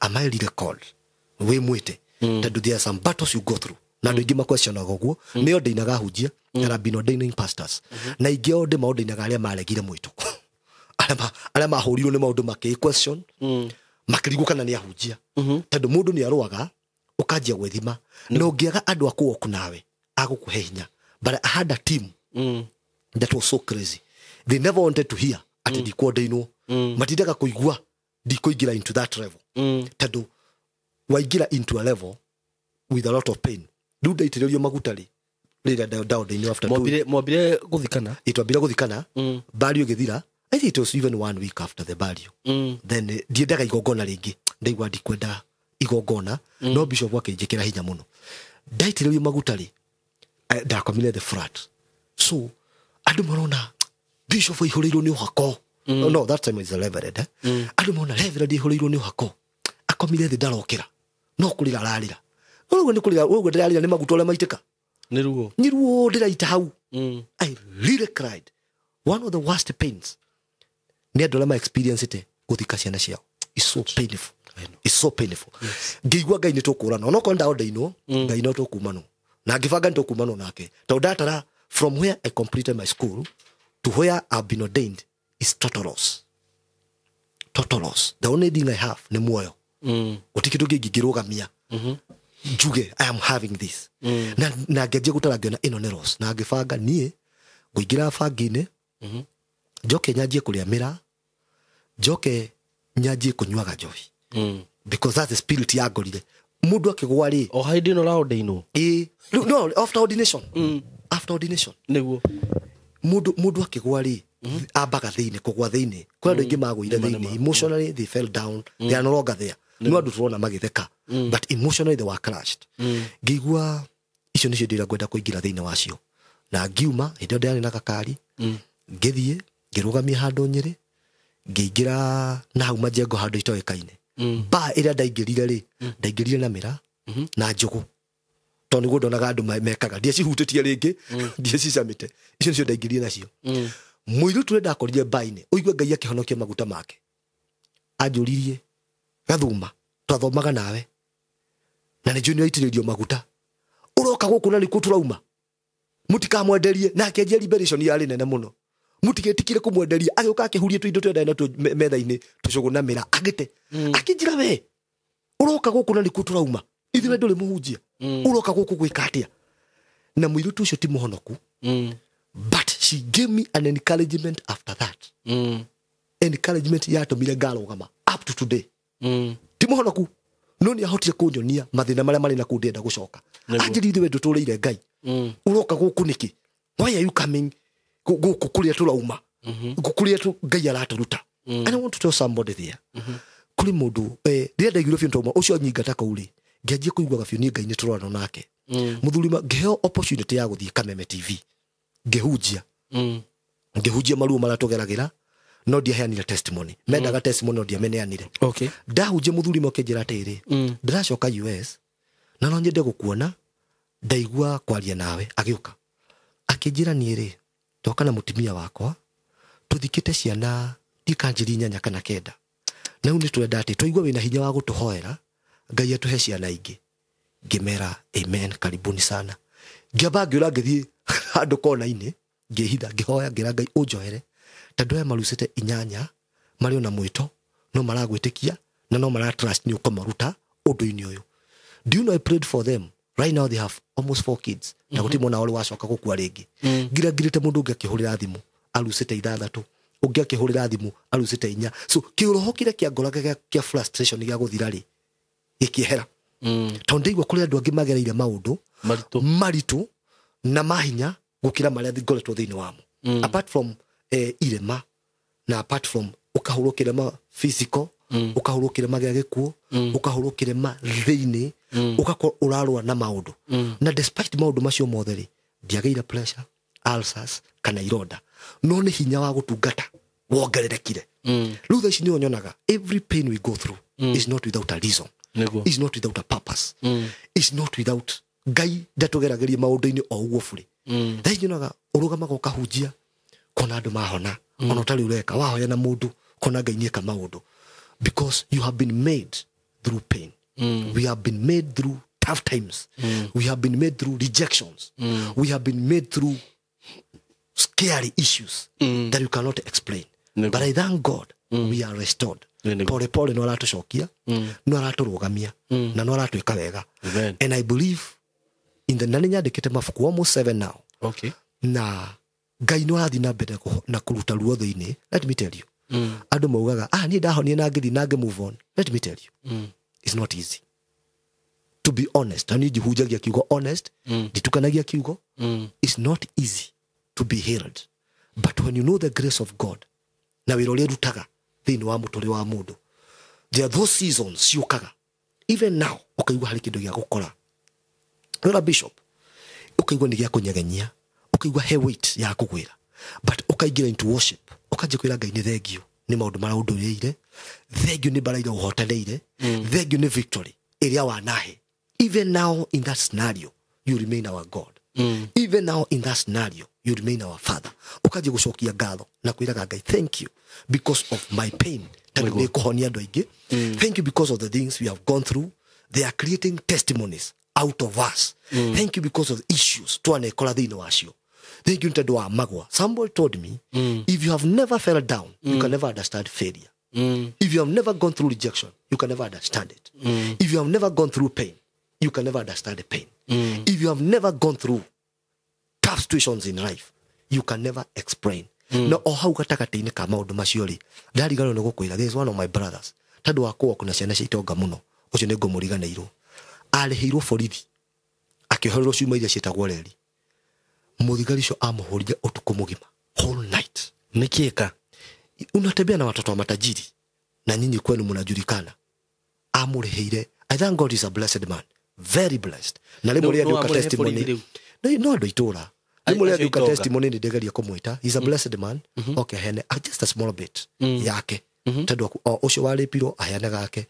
am I really called? Wĩ mwĩte, tondũ there are some battles you go through na andũ aingĩ maquestionaga ũguo. Nĩo ndĩinaga hunjia and I've been ordaining pastors na ingĩ o ndĩ maordinaga arĩa maregire mwĩto, arĩa mahũrirwo nĩ maũndũ makĩ question, makĩrigwo kana nĩ ahunjia, tondũ mũndũ nĩ arũaga ũkanjia gwĩthima na ũngĩaga andũ a kũwoku nawe agũkũhe hinya. But I had a team that was so crazy. They never wanted to hear atĩ ndikũordainwo. Matindaga kũigua ndikũingĩra into that level, tondũ waingĩra into a level with a lot of pain. Rĩu ndaitĩrĩrio maguta rĩ rĩrĩa ndaordainwo after two Mwambire gũthikana. Itwambire gũthikana, burial ĩgĩthira. I think it was even one week after the burial. Then ndiendaga igongona rĩngĩ, ndaigua ndikwenda igongona, no bishop akĩnjĩkĩra hinya mũno. Ndaitĩrĩrio maguta rĩ, ndakomire the flat. So andũ marona bishop aihũrĩirwo nĩ ũhako. No, that time is a reverend, eh? Andũ marona reverend aihũrĩirwo nĩ ũhako, akomire thĩ, ndarokĩra, no kũrĩra ararĩra. Ũguo nĩ kũrĩra, ũguo ndĩrarĩra nĩ maguta ũrĩa maitĩka. Nĩ ruo. Nĩ ruo ndĩraita hau. I really cried. One of the worst pains nĩ andũ arĩa ma experience ĩte gũthika ciana ciao. It's so painful. I know. It's so painful. Ngĩigua Ngai nĩ tũkũrana onokorwo ndaordainwo, Ngai no tũkumanwo na ngĩbanga nĩ tũkumanwo nake, tondũ ndatara from where I completed my school to where I've been ordained is total loss, total loss. The only thing I have nĩ muoyo. Gũtirĩ kĩndũ kĩngĩ ngĩrũgamia njuge I am having this. Na ngĩanjia gũtara ngĩona ĩno nĩ loss na ngĩbanga niĩ ngũingĩra bangi-inĩ, njoke nyanjie kũrĩa mĩraa, njoke nyanjie kũnyuaga njohi because that's the spirit yangorire. Mũndũ akĩgwa rĩ O hĩndĩ ĩno ũraordainwo? Ĩ, rĩu, no, after ordination. After ordination. Nĩguo. Mũndũ akĩgwa rĩ ambaga thĩinĩ kũgwa thĩinĩ. Kũrĩ andũ aingĩ magũire thĩinĩ emotionally. They fell down, they are no longer there. No andũ tũrona magĩtheka, but emotionally they were crushed. Ngĩigua icio nĩcio ndĩra ngwenda kũingĩra thĩinĩ wacio na ngiuma. Hĩndĩ ĩyo ndĩrarĩ na gakari, ngĩthiĩ ngĩrũgamia handũ Nyĩrĩ, ngĩingĩra na hau majengo handũ itoĩkaine. Ba ĩrĩa ndaingĩrire rĩ, ndaingĩrire na mĩra na njũgũ tondũ nĩguo ndonaga andũ mekaga. Ndiacihutĩtie rĩngĩ, ndiacicamĩte. Icio nĩcio ndaingĩrire nacio. Mũirĩtu ũrĩa ndakorire mbainĩ, ũigue Ngai akĩhonokia maguta make, anjũririe, "Gathuma, twathomaga nawe na nĩ njũĩ nĩ waitĩrĩrio maguta, ũroka gũkũ na nĩkuo tũrauma. Mũtikamwenderie." Na akĩanjia liberation yarĩ nene mũno, mũtigetikire kũmwenderia. Agĩũka akĩhuria tũindo tũrĩa ndarĩ natuo metha-inĩ, tũcũgũ na mĩra, agĩte akĩnjĩra, "We ũroka gũkũ na nĩkuo tũrauma, ithuĩ ndũrĩ mũhunjia, ũroka gũkũ gwĩka atĩa?" Na mũirĩtu ũcio ti mũhonoku, but she gave me an encouragement. After that encouragement yatũmire ngarũgama up to today. Ti mũhonoku, no nĩ ahotire kũnyonia mathĩna marĩa marĩ na kũu ndĩrenda gũcoka. Anjĩrire, "We ndũtũrĩire Ngai, ũroka gũkũ nĩkĩ? Why are you coming gũkũ kũrĩa tũrauma, kũrĩa Ngai aratũruta?" And I want to tell somebody there, kũrĩ mũndũ rĩrĩa ndaiguire biũ nĩtwauma ũcio anyingata kũu rĩ, ngĩanjia kũiguaga biũ niĩ Ngai nĩ tũrorano nake. Mũthuri ngĩheo opportunity ya gũthiĩ Kameme TV, ngĩhunjia, ngĩhunjia maruo marĩa tũgeragĩra, no ndiaheanire testimony. Mendaga testimony, no ndiameneanire. Ndahunjia, mũthuri ũmwe akĩnjĩra atĩrĩ, "Ndĩracoka US na no nyende gũkuona, ndaigua kwaria nawe." Agĩũka akĩnjĩra, "Niĩ rĩ, ndoka na mũtumia wakwa, tũthikĩte ciana Ndikanjiri 8 kana 9. Na rĩu nĩ twenda atĩ twaigua wĩna hinya wa gũtũhoera Ngai atũhe ciana ingĩ. Ngĩmera amen, karibuni sana. Ngĩamba ngĩũra ngĩthiĩ handũ kona-inĩ, ngĩhitha, ngĩhoya, ngĩra Ngai ũnjohere tondũ aya marucĩte 8 marĩ ona mwĩto no maragwĩtĩkia na no mara trust nĩ ũkũmaruta ũndũ-inĩ ũyũ. Do you know I prayed for them? Right now they have almost 4 kids. Na gũtirĩ mwana wao wacoka gũkua rĩngĩ. Ngirangirĩte mũndũ ũngĩ akĩhũrĩra thimũ arucĩte 6, ũngĩ akĩhũrĩra thimũ arucĩte 4. So kĩũroho kĩrĩa kĩangoraga kĩa frustration gĩa gũthira rĩ gĩkĩehera. Tondũ ndaigua kũrĩ andũ angĩ magereire maũndũ maritũ na mahinya gũkĩra marĩa ngoretwo thĩinĩ wamo. Apart from irema na apart from ũkahũrwo kĩrema physical, ũkahũrwo kĩrema gĩa gĩkuũ, ũkahũrwo kĩrema thĩinĩ, ũgakorwo ũrarũa na maũndũ. Na despite maũndũ macio mothe rĩ, ndiagĩire pressure, ulcers kana ironda, no nĩ hinya wa gũtungata wongererekire. Rĩu thaa ici nĩyo nyonaga every pain we go through is not without a reason, is not without a purpose, is not without Ngai ndatũgerageria maũndũ-inĩ o ũguo bure. Thaa ici nyonaga ũrũgamaga ũkahunjia kona andũ mahona, ona ũtarĩ ũreka wahoya na mũndũ kona Ngai nĩeka maũndũ, because you have been made through pain. We have been made through tough times. We have been made through rejections. We have been made through scary issues that you cannot explain. But I thank God we are restored. Pole pole no aratũcokia, no aratũrũgamia, na no aratwĩka wega. And I believe in the nani nyandĩkĩte mabuku almost 7 now. Okay. Na Ngai no arathiĩ na mbere na kũruta ruo thĩinĩ. Let me tell you. Andũ maugaga, niĩ ndahonia na ngĩthiĩ na ngĩ move on. Let me tell you. It's not easy. To be honest, na niĩ njihunjagia kiugo honest, nditukanagia kiugo. It's not easy to be healed. But when you know the grace of God, na wĩra ũrĩa rutaga thĩinĩ wa mũtũrĩre wa mũndũ, there are those seasons ciũkaga. Even now, ũkaigua harĩ kĩndũ gĩa gũkora. Wĩra bishop, ũkaigua nĩ gĩa kũnyegenyia, ũkaigua he weight ya kũgwĩra. But ũkaingĩra into worship, ũkanjia kwĩra Ngai nĩ thengio nĩ maũndũ marĩa ũndũrĩire, thengio nĩ mbara iria ũhotanĩire, thengio nĩ victory ĩrĩa wanahe. Even now in that scenario, you remain our God. Even now in that scenario, you remain our Father. Ũkanjia gũcokia ngatho na kwĩraga Ngai thank you because of my pain. Tondũ nĩ kũhonia andũ aingĩ. Thank you because of the things we have gone through. They are creating testimonies out of us. Thank you because of the issues twanekora thĩinĩ wacio. Thank you nĩ tondũ wa magwa. Somebody told me, if you have never fell down, you can never understand failure. If you have never gone through rejection, you can never understand it. If you have never gone through pain, you can never understand the pain. If you have never gone through tough situations in life, you can never explain. Na o hau gatagatĩ-inĩ ka maũndũ macio rĩ, ndariganĩrwo nĩ gũkwĩra, there is one of my brothers, tondũ wa kũwa kuna ciana cia itonga mũno, ũcio nĩ ngũmũriganĩirwo. Arĩhĩirwo borithi, akĩohererwo ciuma iria ciĩtagwo reri. Mũthigari ũcio amũhũrire ũtukũ mũgima, whole night. Nĩkĩka? Unatembea na watoto wa matajiri na nyinyi kwenu mnajulikana. Amũrĩhĩire. I thank God is a blessed man. Very blessed. Na rĩmwe rĩa nduka testimony. No andũ itũra. Rĩmwe rĩa nduka testimony nĩ ndĩgeria kũmwĩta. He's a blessed man. Okay, aheane just a small bit yake. Tondũ ũcio warĩpirwo aheane gake.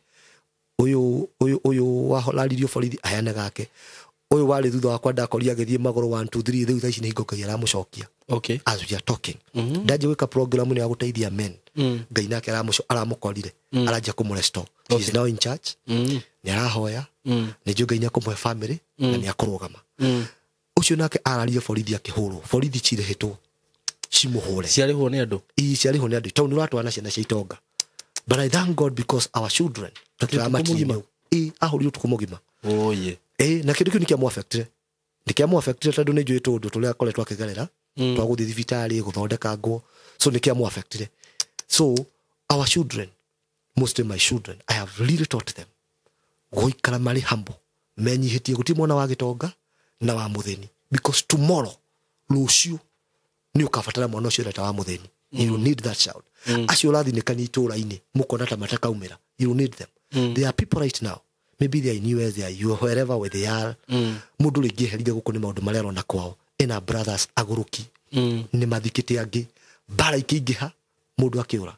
Ũyũ wahoraririo borithi aheane gake. Ũyũ warĩ thutha wakwa ndakoria agĩthiĩ magũrũ 1 2 3 rĩu thaa ici nĩ hingo Ngai aramũcokia. Okay. As we are talking. Ndanjia gwĩka program nĩ ya gũteithia men. Ngai nake aramũkorire. Aranjia kũmũrestore. He is now in church. Nĩ arahoya. Nĩ njũĩ Ngai nĩ akũmũhe family na nĩ akũrũgama. Ũcio nake ararie borithi akĩhũrwo. Borithi cirĩhĩtwo cimũhũre. Ciarĩhwo nĩ andũ? Ii, ciarĩhwo nĩ andũ. Tondũ nĩ ũratwarana ciana cia itonga. But I thank God because our children tũtiramakinyia. Ii, ahũrirwo ũtukũ mũgima. Oye. Na kĩndũ kĩu nĩ kĩamũaffectire. Nĩ kĩamũaffectire tondũ nĩ njũĩ tũũndũ tũrĩa akoretwo akĩgerera, twa gũthiĩ thibitarĩ, gũthondeka nguo. So nĩ kĩamũaffectire. So our children, mostly my children, I have really taught them gũikara marĩ humble, menyihĩtie, gũtirĩ mwana wa gĩtonga na wa mũthĩni, because tomorrow, rũciũ nĩ ũkabatara mwana ũcio ũreta wa mũthĩni. You need that child. Acio ũrathinĩkania itũũra-inĩ mũkona ta matakaumĩra, you need them. There are people right now, maybe they are in US, they are you, wherever where they are. Mũndũ rĩngĩ eherire gũkũ nĩ maũndũ marĩa arona kwao. Ena brothers agũrũki, nĩ mathikĩte angĩ, mbara ikĩingĩha, mũndũ akĩũra.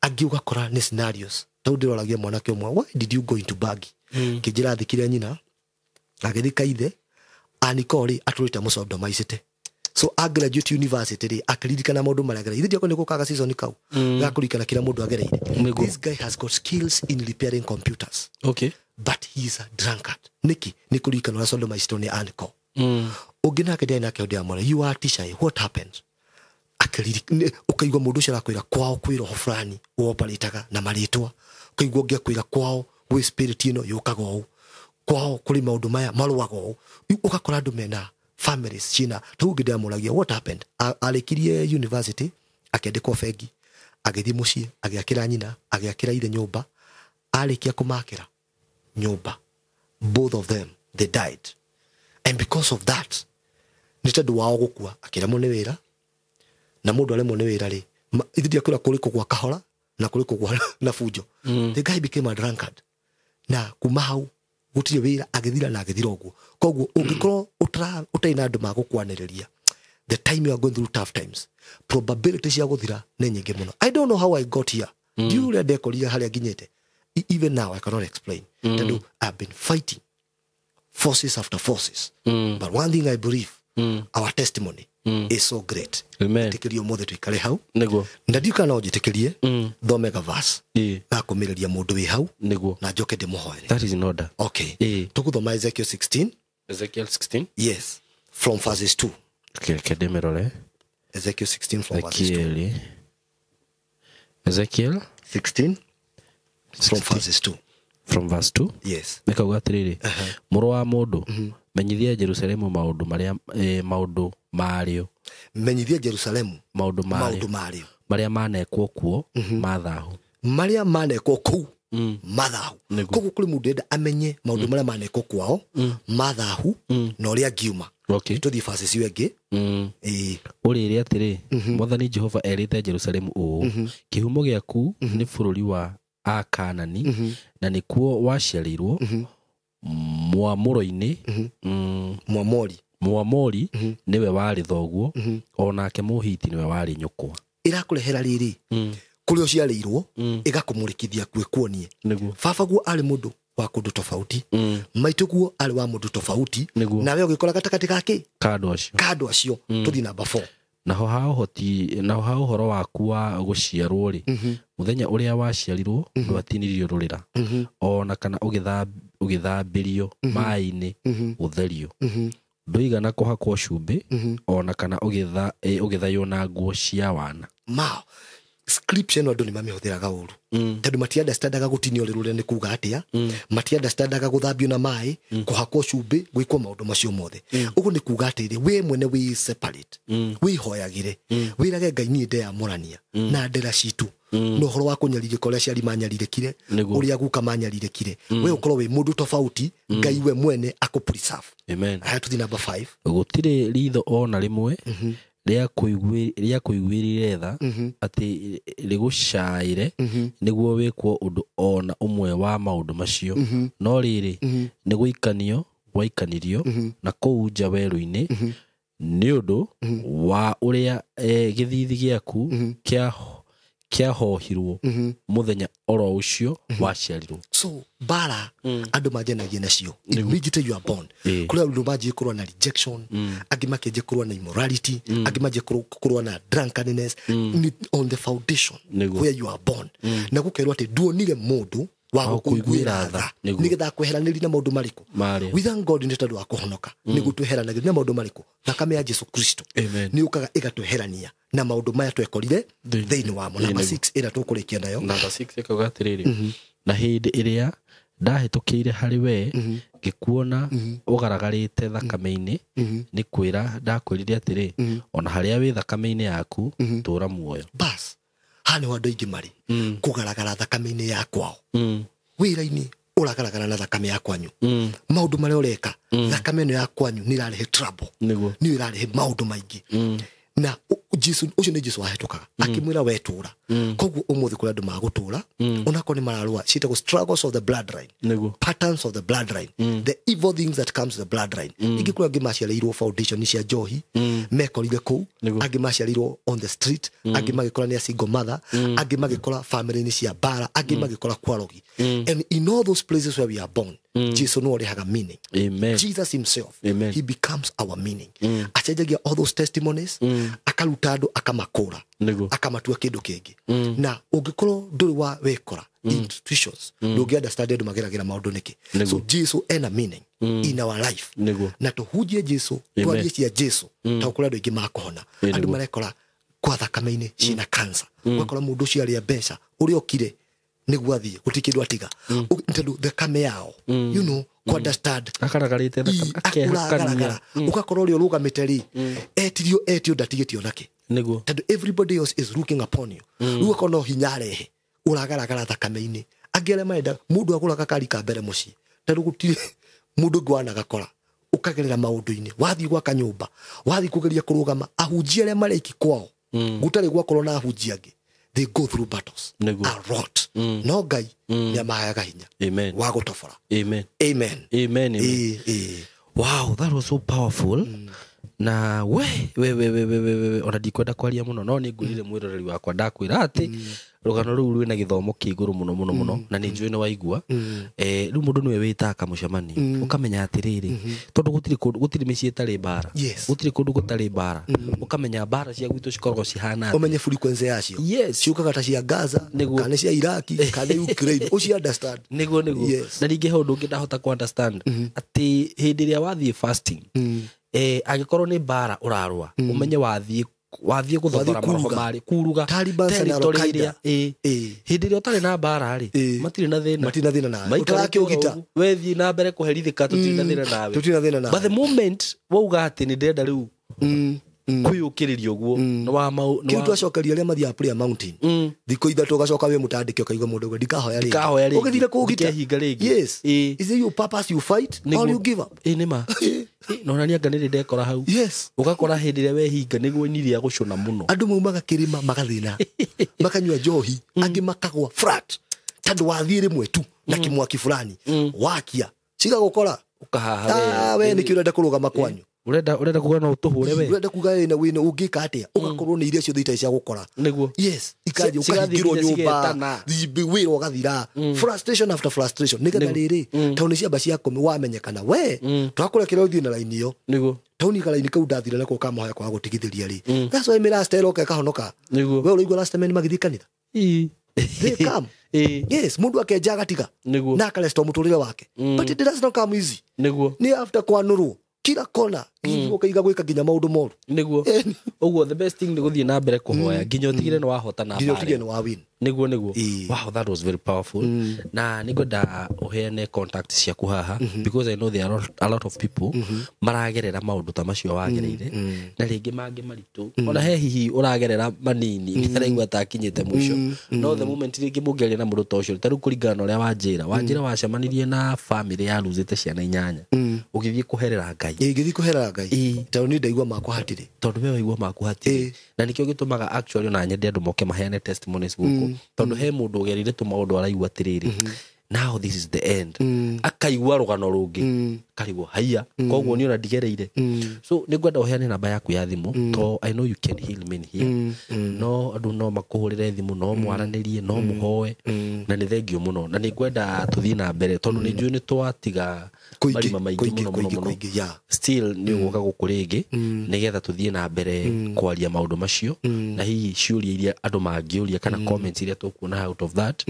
Angĩ ũgakora nĩ scenarios. Tondũ ndĩroragia mwanake ũmwe, why did you go into Bagi? Kĩnjĩra athikire nyina, agĩthika ithe, aniko rĩ atũrĩte mũcondomaicĩte. So a graduate university rĩ, akĩririkana maũndũ marĩa agereire. Ithe ndiakwa nĩ gũkaga season kau gakũririkana kĩrĩa mũndũ agereire. Nĩguo. This guy has got skills in repairing computers, Okay. but he is a drunkard. Nĩkĩ? Nĩ kũririkana ũrĩa sodomized nĩ uncle. Ũngĩ nake ndiarĩ nake hĩndĩ ya mwana, you are a teacher, eh? What happened? Ũkaigua mũndũ ũcio arakwĩra kwao kwĩ roho fulani ũoparĩtaga na marĩtwa, ũkaigua ũngĩ akwĩra kwao gwĩ spirit ĩno yũkaga ũũ, kwao kũrĩ maũndũ maya marũaga ũũ. Ũgakora andũ mena families ciĩna ta ũngĩ ndĩramũragia what happened. Arĩkirie university, akĩandĩkwo bengi, agĩthiĩ mũciĩ, agĩakĩra nyina, agĩakĩra ithe nyũmba. Arĩkia kũmakĩra nyũmba, both of them they died, and because of that, nĩ tondũ wao gũkua, akĩremwo nĩ wĩra. Na mũndũ aremwo nĩ wĩra rĩ, ithuĩ ndiakwĩra kũrĩ kũgwa kahora na kũrĩ kũgwa na bunjo. The guy became a drunkard, na kuma hau gũtirĩ wĩra, agĩthira na agĩthira ũguo. Koguo ũngĩkorwo ũtarĩ na andũ magũkwanĩrĩria the time you are going through tough times, probability cia gũthira nĩ nyingĩ mũno. I don't know how I got here. Ndiũĩ ũrĩa ndekorire harĩa nginyĩte. Even now I cannot explain, tondũ I've been fighting forces after forces. But one thing I believe, our testimony is so great. Amen. Ĩtĩkĩrie ũmũthĩ tũikare hau. Nĩguo. Na ndiũĩ kana no njĩtĩkĩrie thome ga verse Ĩĩ. gakũmĩrĩria mũndũ wĩ hau, Nĩguo. na njoke ndĩmũhoere. That is in order. Okay. Ĩĩ. Tũgũthoma Ezekiel 16. Ezekiel 16. Yes, from verses 2. Okay, reke ndĩmĩrore. Ezekiel 16 from verses 2. Ezekiel. Ezekiel 16 from verses 2. From verse 2. Yes. Nĩkauga atĩrĩrĩ, mũrũ wa mũndũ, menyithia Jerusalemu maũndũ marĩa maũndũ marĩo. Menyithia Jerusalemu maũndũ maũndũ marĩo marĩo marĩa manekwo kuo ma thahu. Marĩa manekwo kũu mathahu. Nĩguo. Koguo kũrĩ mũndũ enda amenye maũndũ marĩa manekwo kwao mathahu na ũrĩa angiuma. Okay. Tũthiĩ verses icio ĩngĩ. Ĩĩ. Ũrĩre atĩrĩ, Mwathani Jehova erĩte Jerusalemu ũũ, kĩhumo gĩaku nĩ bũrũri wa Akanani, na nĩkuo waciarĩirwo mwamũro-inĩ. Mwamori. Mwamori nĩwe warĩ thoguo, o nake Mũhiti nĩwe warĩ nyũkwa. Ĩrakũrehera rĩrĩ kũrĩa ũciarĩirwo, ĩgakũmũrĩkithia kwĩkuonie. Nĩguo. Baba guo arĩ mũndũ wa kũndũ tofauti, maitũ guo arĩ wa mũndũ tofauti. Nĩguo. Nawe ũgĩkora gatagatĩ gakĩ Ka andũ acio. Ka andũ acio. Tũthiĩ namba 4. Naho ha ũhoti, naho ha ũhoro waku wa gũciarwo rĩ, mũthenya ũrĩa waciarirwo ndwatinirio rũrĩra, o na kana ũgĩthambĩrio maĩ-inĩ gũtherio, ndũigana kũhakwo cumbĩ, o na kana ũgĩthaywo na nguo cia wana. Ma scripture ĩno andũ nĩ mamĩhũthĩraga ũru, tondũ matiunderstandaga gũtinio rũrĩra nĩ kuga atĩa, matiunderstandaga gũthambio na maĩ, kũhakwo cumbĩ, gwĩkwo maũndũ macio mothe. Ũguo nĩ kuga atĩrĩ, we mwene wĩ separate, wĩhoyagĩre, wĩrage Ngai, niĩ ndeyamũrania na ndera citũ na ũhoro wa kũnyarirĩka ũrĩa aciari manyarirĩkire, Nĩguo. ũrĩa guka manyarirĩkire. We ũkorwo wĩ mũndũ tofauti, Ngai we mwene akũ preserve. Amen. Haya, tũthiĩ namba 5. Gũtirĩ ritho o na rĩmwe rĩa kũiguĩrĩre tha atĩ rĩgũcaĩre nĩguo wĩkwo ũndũ o na ũmwe wa maũndũ macio, no rĩrĩ, nĩ gũikanio gwaikanirio na kũu nja werũ-inĩ, nĩ ũndũ wa ũrĩa gĩthithi gĩaku kĩahohirwo mũthenya oro ũcio waciarirwo. So bara andũ manjanagia nacio immediately you are born. Kũrĩ andũ manjie kũrũa na rejection, angĩ makĩanjia kũrũa na immorality, angĩ manjie kũrũa na drunkenness. Ni on the foundation Nĩguo. where you are born. Na gũkerwo atĩ nduonire mũndũ wa Wa gũkũiguĩra gũkũiguĩra tha tha. Nĩguo. nĩgetha kweheranĩria na maũndũ marĩkũ. Marĩa. We thank God nĩ tondũ wa kũhonoka, nĩguo tweheranagĩria na maũndũ marĩkũ. Thakame ya Jesu Kristo Amen. nĩ yũkaga ĩgatweherania na maũndũ maya twekorire thĩinĩ wamo. Namba Nĩguo. 6 ĩrĩa tũkũrĩkia nayo. Namba 6 ĩkauga atĩrĩrĩ, na hĩndĩ ĩrĩa ndahĩtũkĩire harĩ we ngĩkuona ũgaragarĩte thakame-inĩ, nĩ kwĩra ndakwĩrire atĩrĩ, ona harĩa wĩ thakame-inĩ yaku, tũra muoyo. Bas, haha nĩho andũ aingĩ marĩ kũgaragara thakame-inĩ ya kwao. Wĩra-inĩ ũragaragara na thakame ya kwanyu, maũndũ marĩa ũreka, thakame ĩno ya kwanyu nĩ ĩrarehe trouble. Nĩguo. Nĩ ĩrarehe maũndũ maingĩ. Na Jesu ucio ni Jesu wahetũkaga akimwira we tũra. Koguo ũmũthĩ kũrĩ andũ magũtũra onakorwo nĩ mararũa, ciĩtagwo struggles of the bloodline, patterns of the bloodline, the evil things that comes to the bloodline. Ingĩ kũrĩ angĩ maciarĩirwo foundation cia njohi, mekorire kũu, angĩ maciarĩirwo on the street, angĩ magĩkora nĩ a single mother, angĩ magĩkora family-inĩ cia mbara, angĩ magĩkora kwarogi. And in all those places where we are born, Jesu no ũrehaga meaning. Amen. Jesus himself. Amen. He becomes our meaning. Acenjagia all those testimonies, akaruta andũ, akamakũra, akamatua kĩndũ kĩngĩ. Na ũngĩkorwo ndũrĩ wa wekora institutions, ndũngĩ understand andũ mageragĩra maũndũ nĩkĩ. So Jesu ena meaning in our life. Na tũhunjie Jesu, twarie cia Jesu, tondũ kũrĩ andũ aingĩ makũhona. Andũ marekora kwa thakame-inĩ ciĩna cancer, ũgakora mũndũ ũcio arĩa mbeca ũrĩa okire nĩguo athiĩ gũtirĩ kĩndũ atiga, tondũ thakame yao, you know, ku understand akaragarĩte thakame, akehakania, ũgakora ũrĩa ũrũgamĩte rĩ, etirio etio ndatigĩtio nake, tondũ everybody else is looking upon you. Rĩu ũgakora no hinya arehe ũragaragara thakame-inĩ. Angĩ arĩa marenda mũndũ agũraga kari ka mbere mũciĩ, tondũ gũtirĩ mũndũ ũngĩ wanagakora. Ũkagerera maũndũ-inĩ, wathiĩ gwaka nyũmba, wathiĩ kũgeria kũrũgama, ahunjia arĩa mareki kwao gũtarĩ gwakorwo na ahunjia angĩ, they go through battles a lot. No Ngai nĩ amaheaga hinya wa gũtobora. Amen. Amen. Amen. Amen. Wow, that was so powerful. Na we we we we we we ona ndikwenda kwaria muno, no nĩ ngwĩrire mwĩroreri wakwa ndakwĩra atĩ rũgano rũu rwĩna gĩthomo kĩa igũrũ mũno mũno mũno, na nĩ njũĩ nĩ waigua. Rĩu mũndũ nĩwe wĩtaga kamũcemanio, ũkamenya atĩrĩrĩ, tondũ gũtirĩ kũndũ, gũtirĩ mĩciĩ ĩtarĩ mbara, gũtirĩ kũndũ gũtarĩ mbara, ũkamenya mbara cia gwitũ cikoragwo cihana atĩa, ũmenye frequency yacio, ciũkaga ta cia Gaza kana cia Iraki kana Ukraine, ũci understand. Nĩguo nĩguo. Na ningĩ he ũndũ ũngĩ ndahota ku understand atĩ hĩndĩ ĩrĩa wathiĩ fasting, angĩkorwo nĩ mbara ũrarũa, ũmenye wathiĩ gũthondora maroho marĩ kuruga territory ĩrĩa hĩndĩ ĩrĩa ũtarĩ na mbara rĩ, matirĩ na thĩna, matirĩ na thĩna nawe, ũtarakĩũgita we thiĩ na mbere kũherithĩka, tũtirĩ na thĩna nawe, tũtirĩ na thĩna nawe. But the moment wauga atĩ nĩ ndĩrenda rĩu kwĩyũkĩrĩria ũguo, kĩu twacokeria arĩa mathiaga prayer mountain thikũ ithatũ ũgacoka wĩ mũtandĩke ũkaigua mũndũ ũguo ndikahoya rĩngĩ, ũgĩthire kũũgita, ndikehinga rĩngĩ. Yes, is it your purpose you fight or you give up? Ĩ nĩ ma. No na nianga nĩ ndekora hau. Yes. Ũgakora hĩndĩ ĩrĩa wehinga nĩguo ini rĩa gũcũna mũno. Andũ maumaga kĩrĩma magathĩna, makanyua njohi, angĩ makagwa flat tondũ wathiĩ rĩmwe tu na kĩmwaki fulani wakia cigagũkora ũkahaha we nĩkĩo ũrenda kũrũgama kwanyu, urenda kuga no ũtũhũre we, urenda kuga wĩna wĩna ũngĩka atĩa, ũgakorwo nĩ iria ciothe itarĩ cia gũkora. Nĩguo. Yes, ikanjia ũkahingĩrwo nyũmba, wĩra ũgathira, frustration after frustration, nĩgetha rĩrĩ taũni ciamba ciakũmi wamenyekana we twakũrekera ũthiĩ na raini ĩyo. Nĩguo. Taũni karaini kau ndathira nako kamohoya kwaga gũtigithĩria rĩ, that's why mĩrasta ĩroka ĩkahonoka. Nĩguo. We ũraigua rasta men magĩthiĩ kanitha, they come. Yes, mundu akenja agatiga na akarestore mũtũrĩre wake, but it does not come easy. Nĩguo. Nĩ after kwanũrwo kila kona, ũkaiga gwĩka nginya maũndũ moru. Nĩguo. Ũguo the best thing nĩ gũthiĩ na mbere kũhoya nginya ũtigire nĩ wahota na nginya ũtigire nĩ wa win. Nĩguo nĩguo. Wow, that was very powerful. Na nĩngwenda ũheane contact ciaku haha, because I know there are a lot of people maragerera maũndũ ta macio wagereire, na rĩngĩ mangĩ maritũ, ona he hihi ũragerera manini araigua ta akinyĩte mũico, no the moment rĩngĩ mũngĩaria na mũndũ ta ũcio, ta rĩu kũringana na ũrĩa wanjĩra wacemanirie na family ya losete ciana 8, ũgĩthiĩ kũherera Ngai. Ngĩthiĩ kũherera Ngai tondũ niĩ ndaigua makwa hatirĩ, tondũ we waigua maku hatirĩ, na nĩkĩo gĩtũmaga actually ona nyende andũ moke maheane testimonies gũkũ, tondũ he mũndũ ũgereire tũmaũndũ araigua atĩrĩrĩ, now this is the end, akaigua rũgano rũngĩ karigwo haiya, koguo niĩ ona ndigereire. So nĩngwenda ũheane namba yaku ya thimũ, to I know you can heal many here, no andũ no makũhũrĩre thimũ, no mwaranĩrie, no mũhoe, na nĩ thengio mũno, na nĩngwenda tũthiĩ na mbere tondũ nĩ njũĩ nĩ twatiga marima maingĩ mũno mũno mũno, still nĩ ũgũka gũkũ rĩngĩ nĩgetha tũthiĩ na mbere kwaria maũndũ macio, na hihi ciũria iria andũ mangĩũria kana comments iria tũkuona out of that,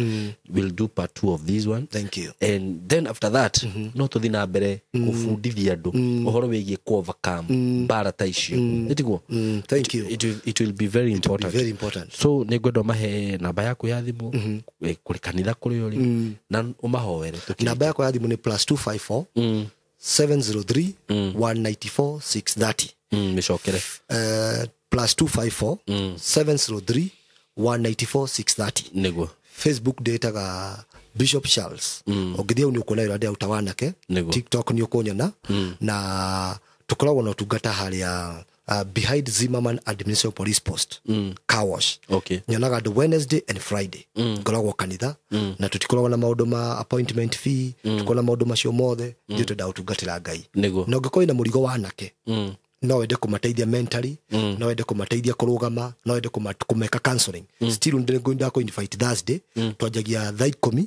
we'll do part 2 of this one. Thank you. And then after that, no tũthiĩ na mbere gũbundithia andũ ũhoro wĩgiĩ ku overcome mbara ta icio. Nĩtiguo? Thank you. It will be very important. Very important. So nĩngwenda ũmahe namba yaku ya thimũ, kũrĩ kanitha kũrĩa ũrĩ, na ũmahoere. Namba yakwa ya thimũ nĩ +254 703 194 630. Mĩcokere. +254 703 194 630. Nĩguo. Facebook ndĩtaga Bishop Charles. Ũngĩthiĩ hau nĩ ũkuona wĩra ndĩraruta wanake. TikTok nĩ ũkũnyona, na tũkoragwo na ũtungata harĩa Behind Zimmerman Administration Police Post, car wash. Nyonaga andũ Wednesday and Friday. Ngoragwo kanitha na tũtikoragwo na maũndũ ma appointment fee, tũkoragwo na maũndũ macio mothe. Ithuĩ twendaga gũtungatĩra Ngai. Na ũngĩkorwo wĩna mũrigo wa anake, no wende kũmateithia mentally, no wende kũmateithia kũrũgama, no wende kũmeka counseling, still ndakũ invite Thursday. Twanjagia thaa 10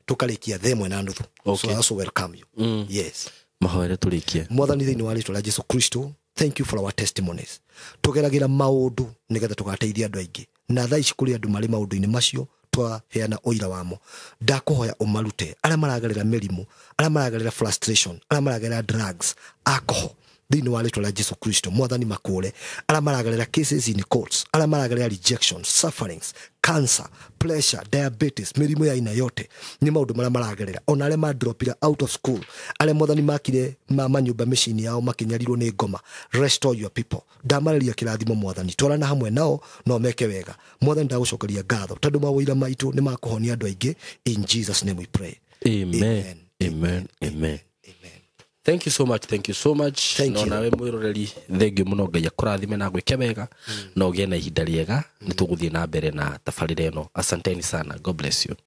tũkarĩkia thaa 1:30. So I also welcome you. Yes. Mahoere tũrĩkie. Mwathani, thĩinĩ wa rĩtwa rĩa Jesu Kristo, thank you for our testimonies. Tũgeragĩra maũndũ nĩgetha tũgateithia andũ aingĩ, na thaa ici kũrĩ andũ marĩ maũndũ-inĩ macio twaheana ũira wamo. Ndakũhoya ũmarute, arĩa maragerera mĩrimũ, arĩa maragerera frustration, arĩa maragerera drugs, alcohol, thĩinĩ wa rĩtwa rĩa Jesu Kristo, Mwathani, makũre. Arĩa maragerera cases in courts, arĩa maragerera rejection, sufferings, cancer, pressure, diabetes, mĩrimũ ya aina yote, nĩ maũndũ marĩa maragerera, ona arĩa madropire out of school, arĩa, Mwathani, makire manyũmba mĩciĩ-inĩ yao makĩnyarirwo nĩ ngoma. Restore your people. Ndamarĩria kĩrathimo, Mwathani, twarana hamwe nao no meke wega. Mwathani, ndagũcokeria ngatho tondũ mawĩira maitũ nĩ makũhonia andũ aingĩ. In Jesus' name we pray. Amen. Amen. Amen, amen. Amen. Thank you so much, thank you so much. Thank No you. nawe mwiroreri, thengio muno. Ngai akũrathime na gwĩke wega na ũgĩe na ihinda rĩega. Nĩ tũgũthiĩ na mbere na tabarĩra ĩno. Asanteni sana, God bless you.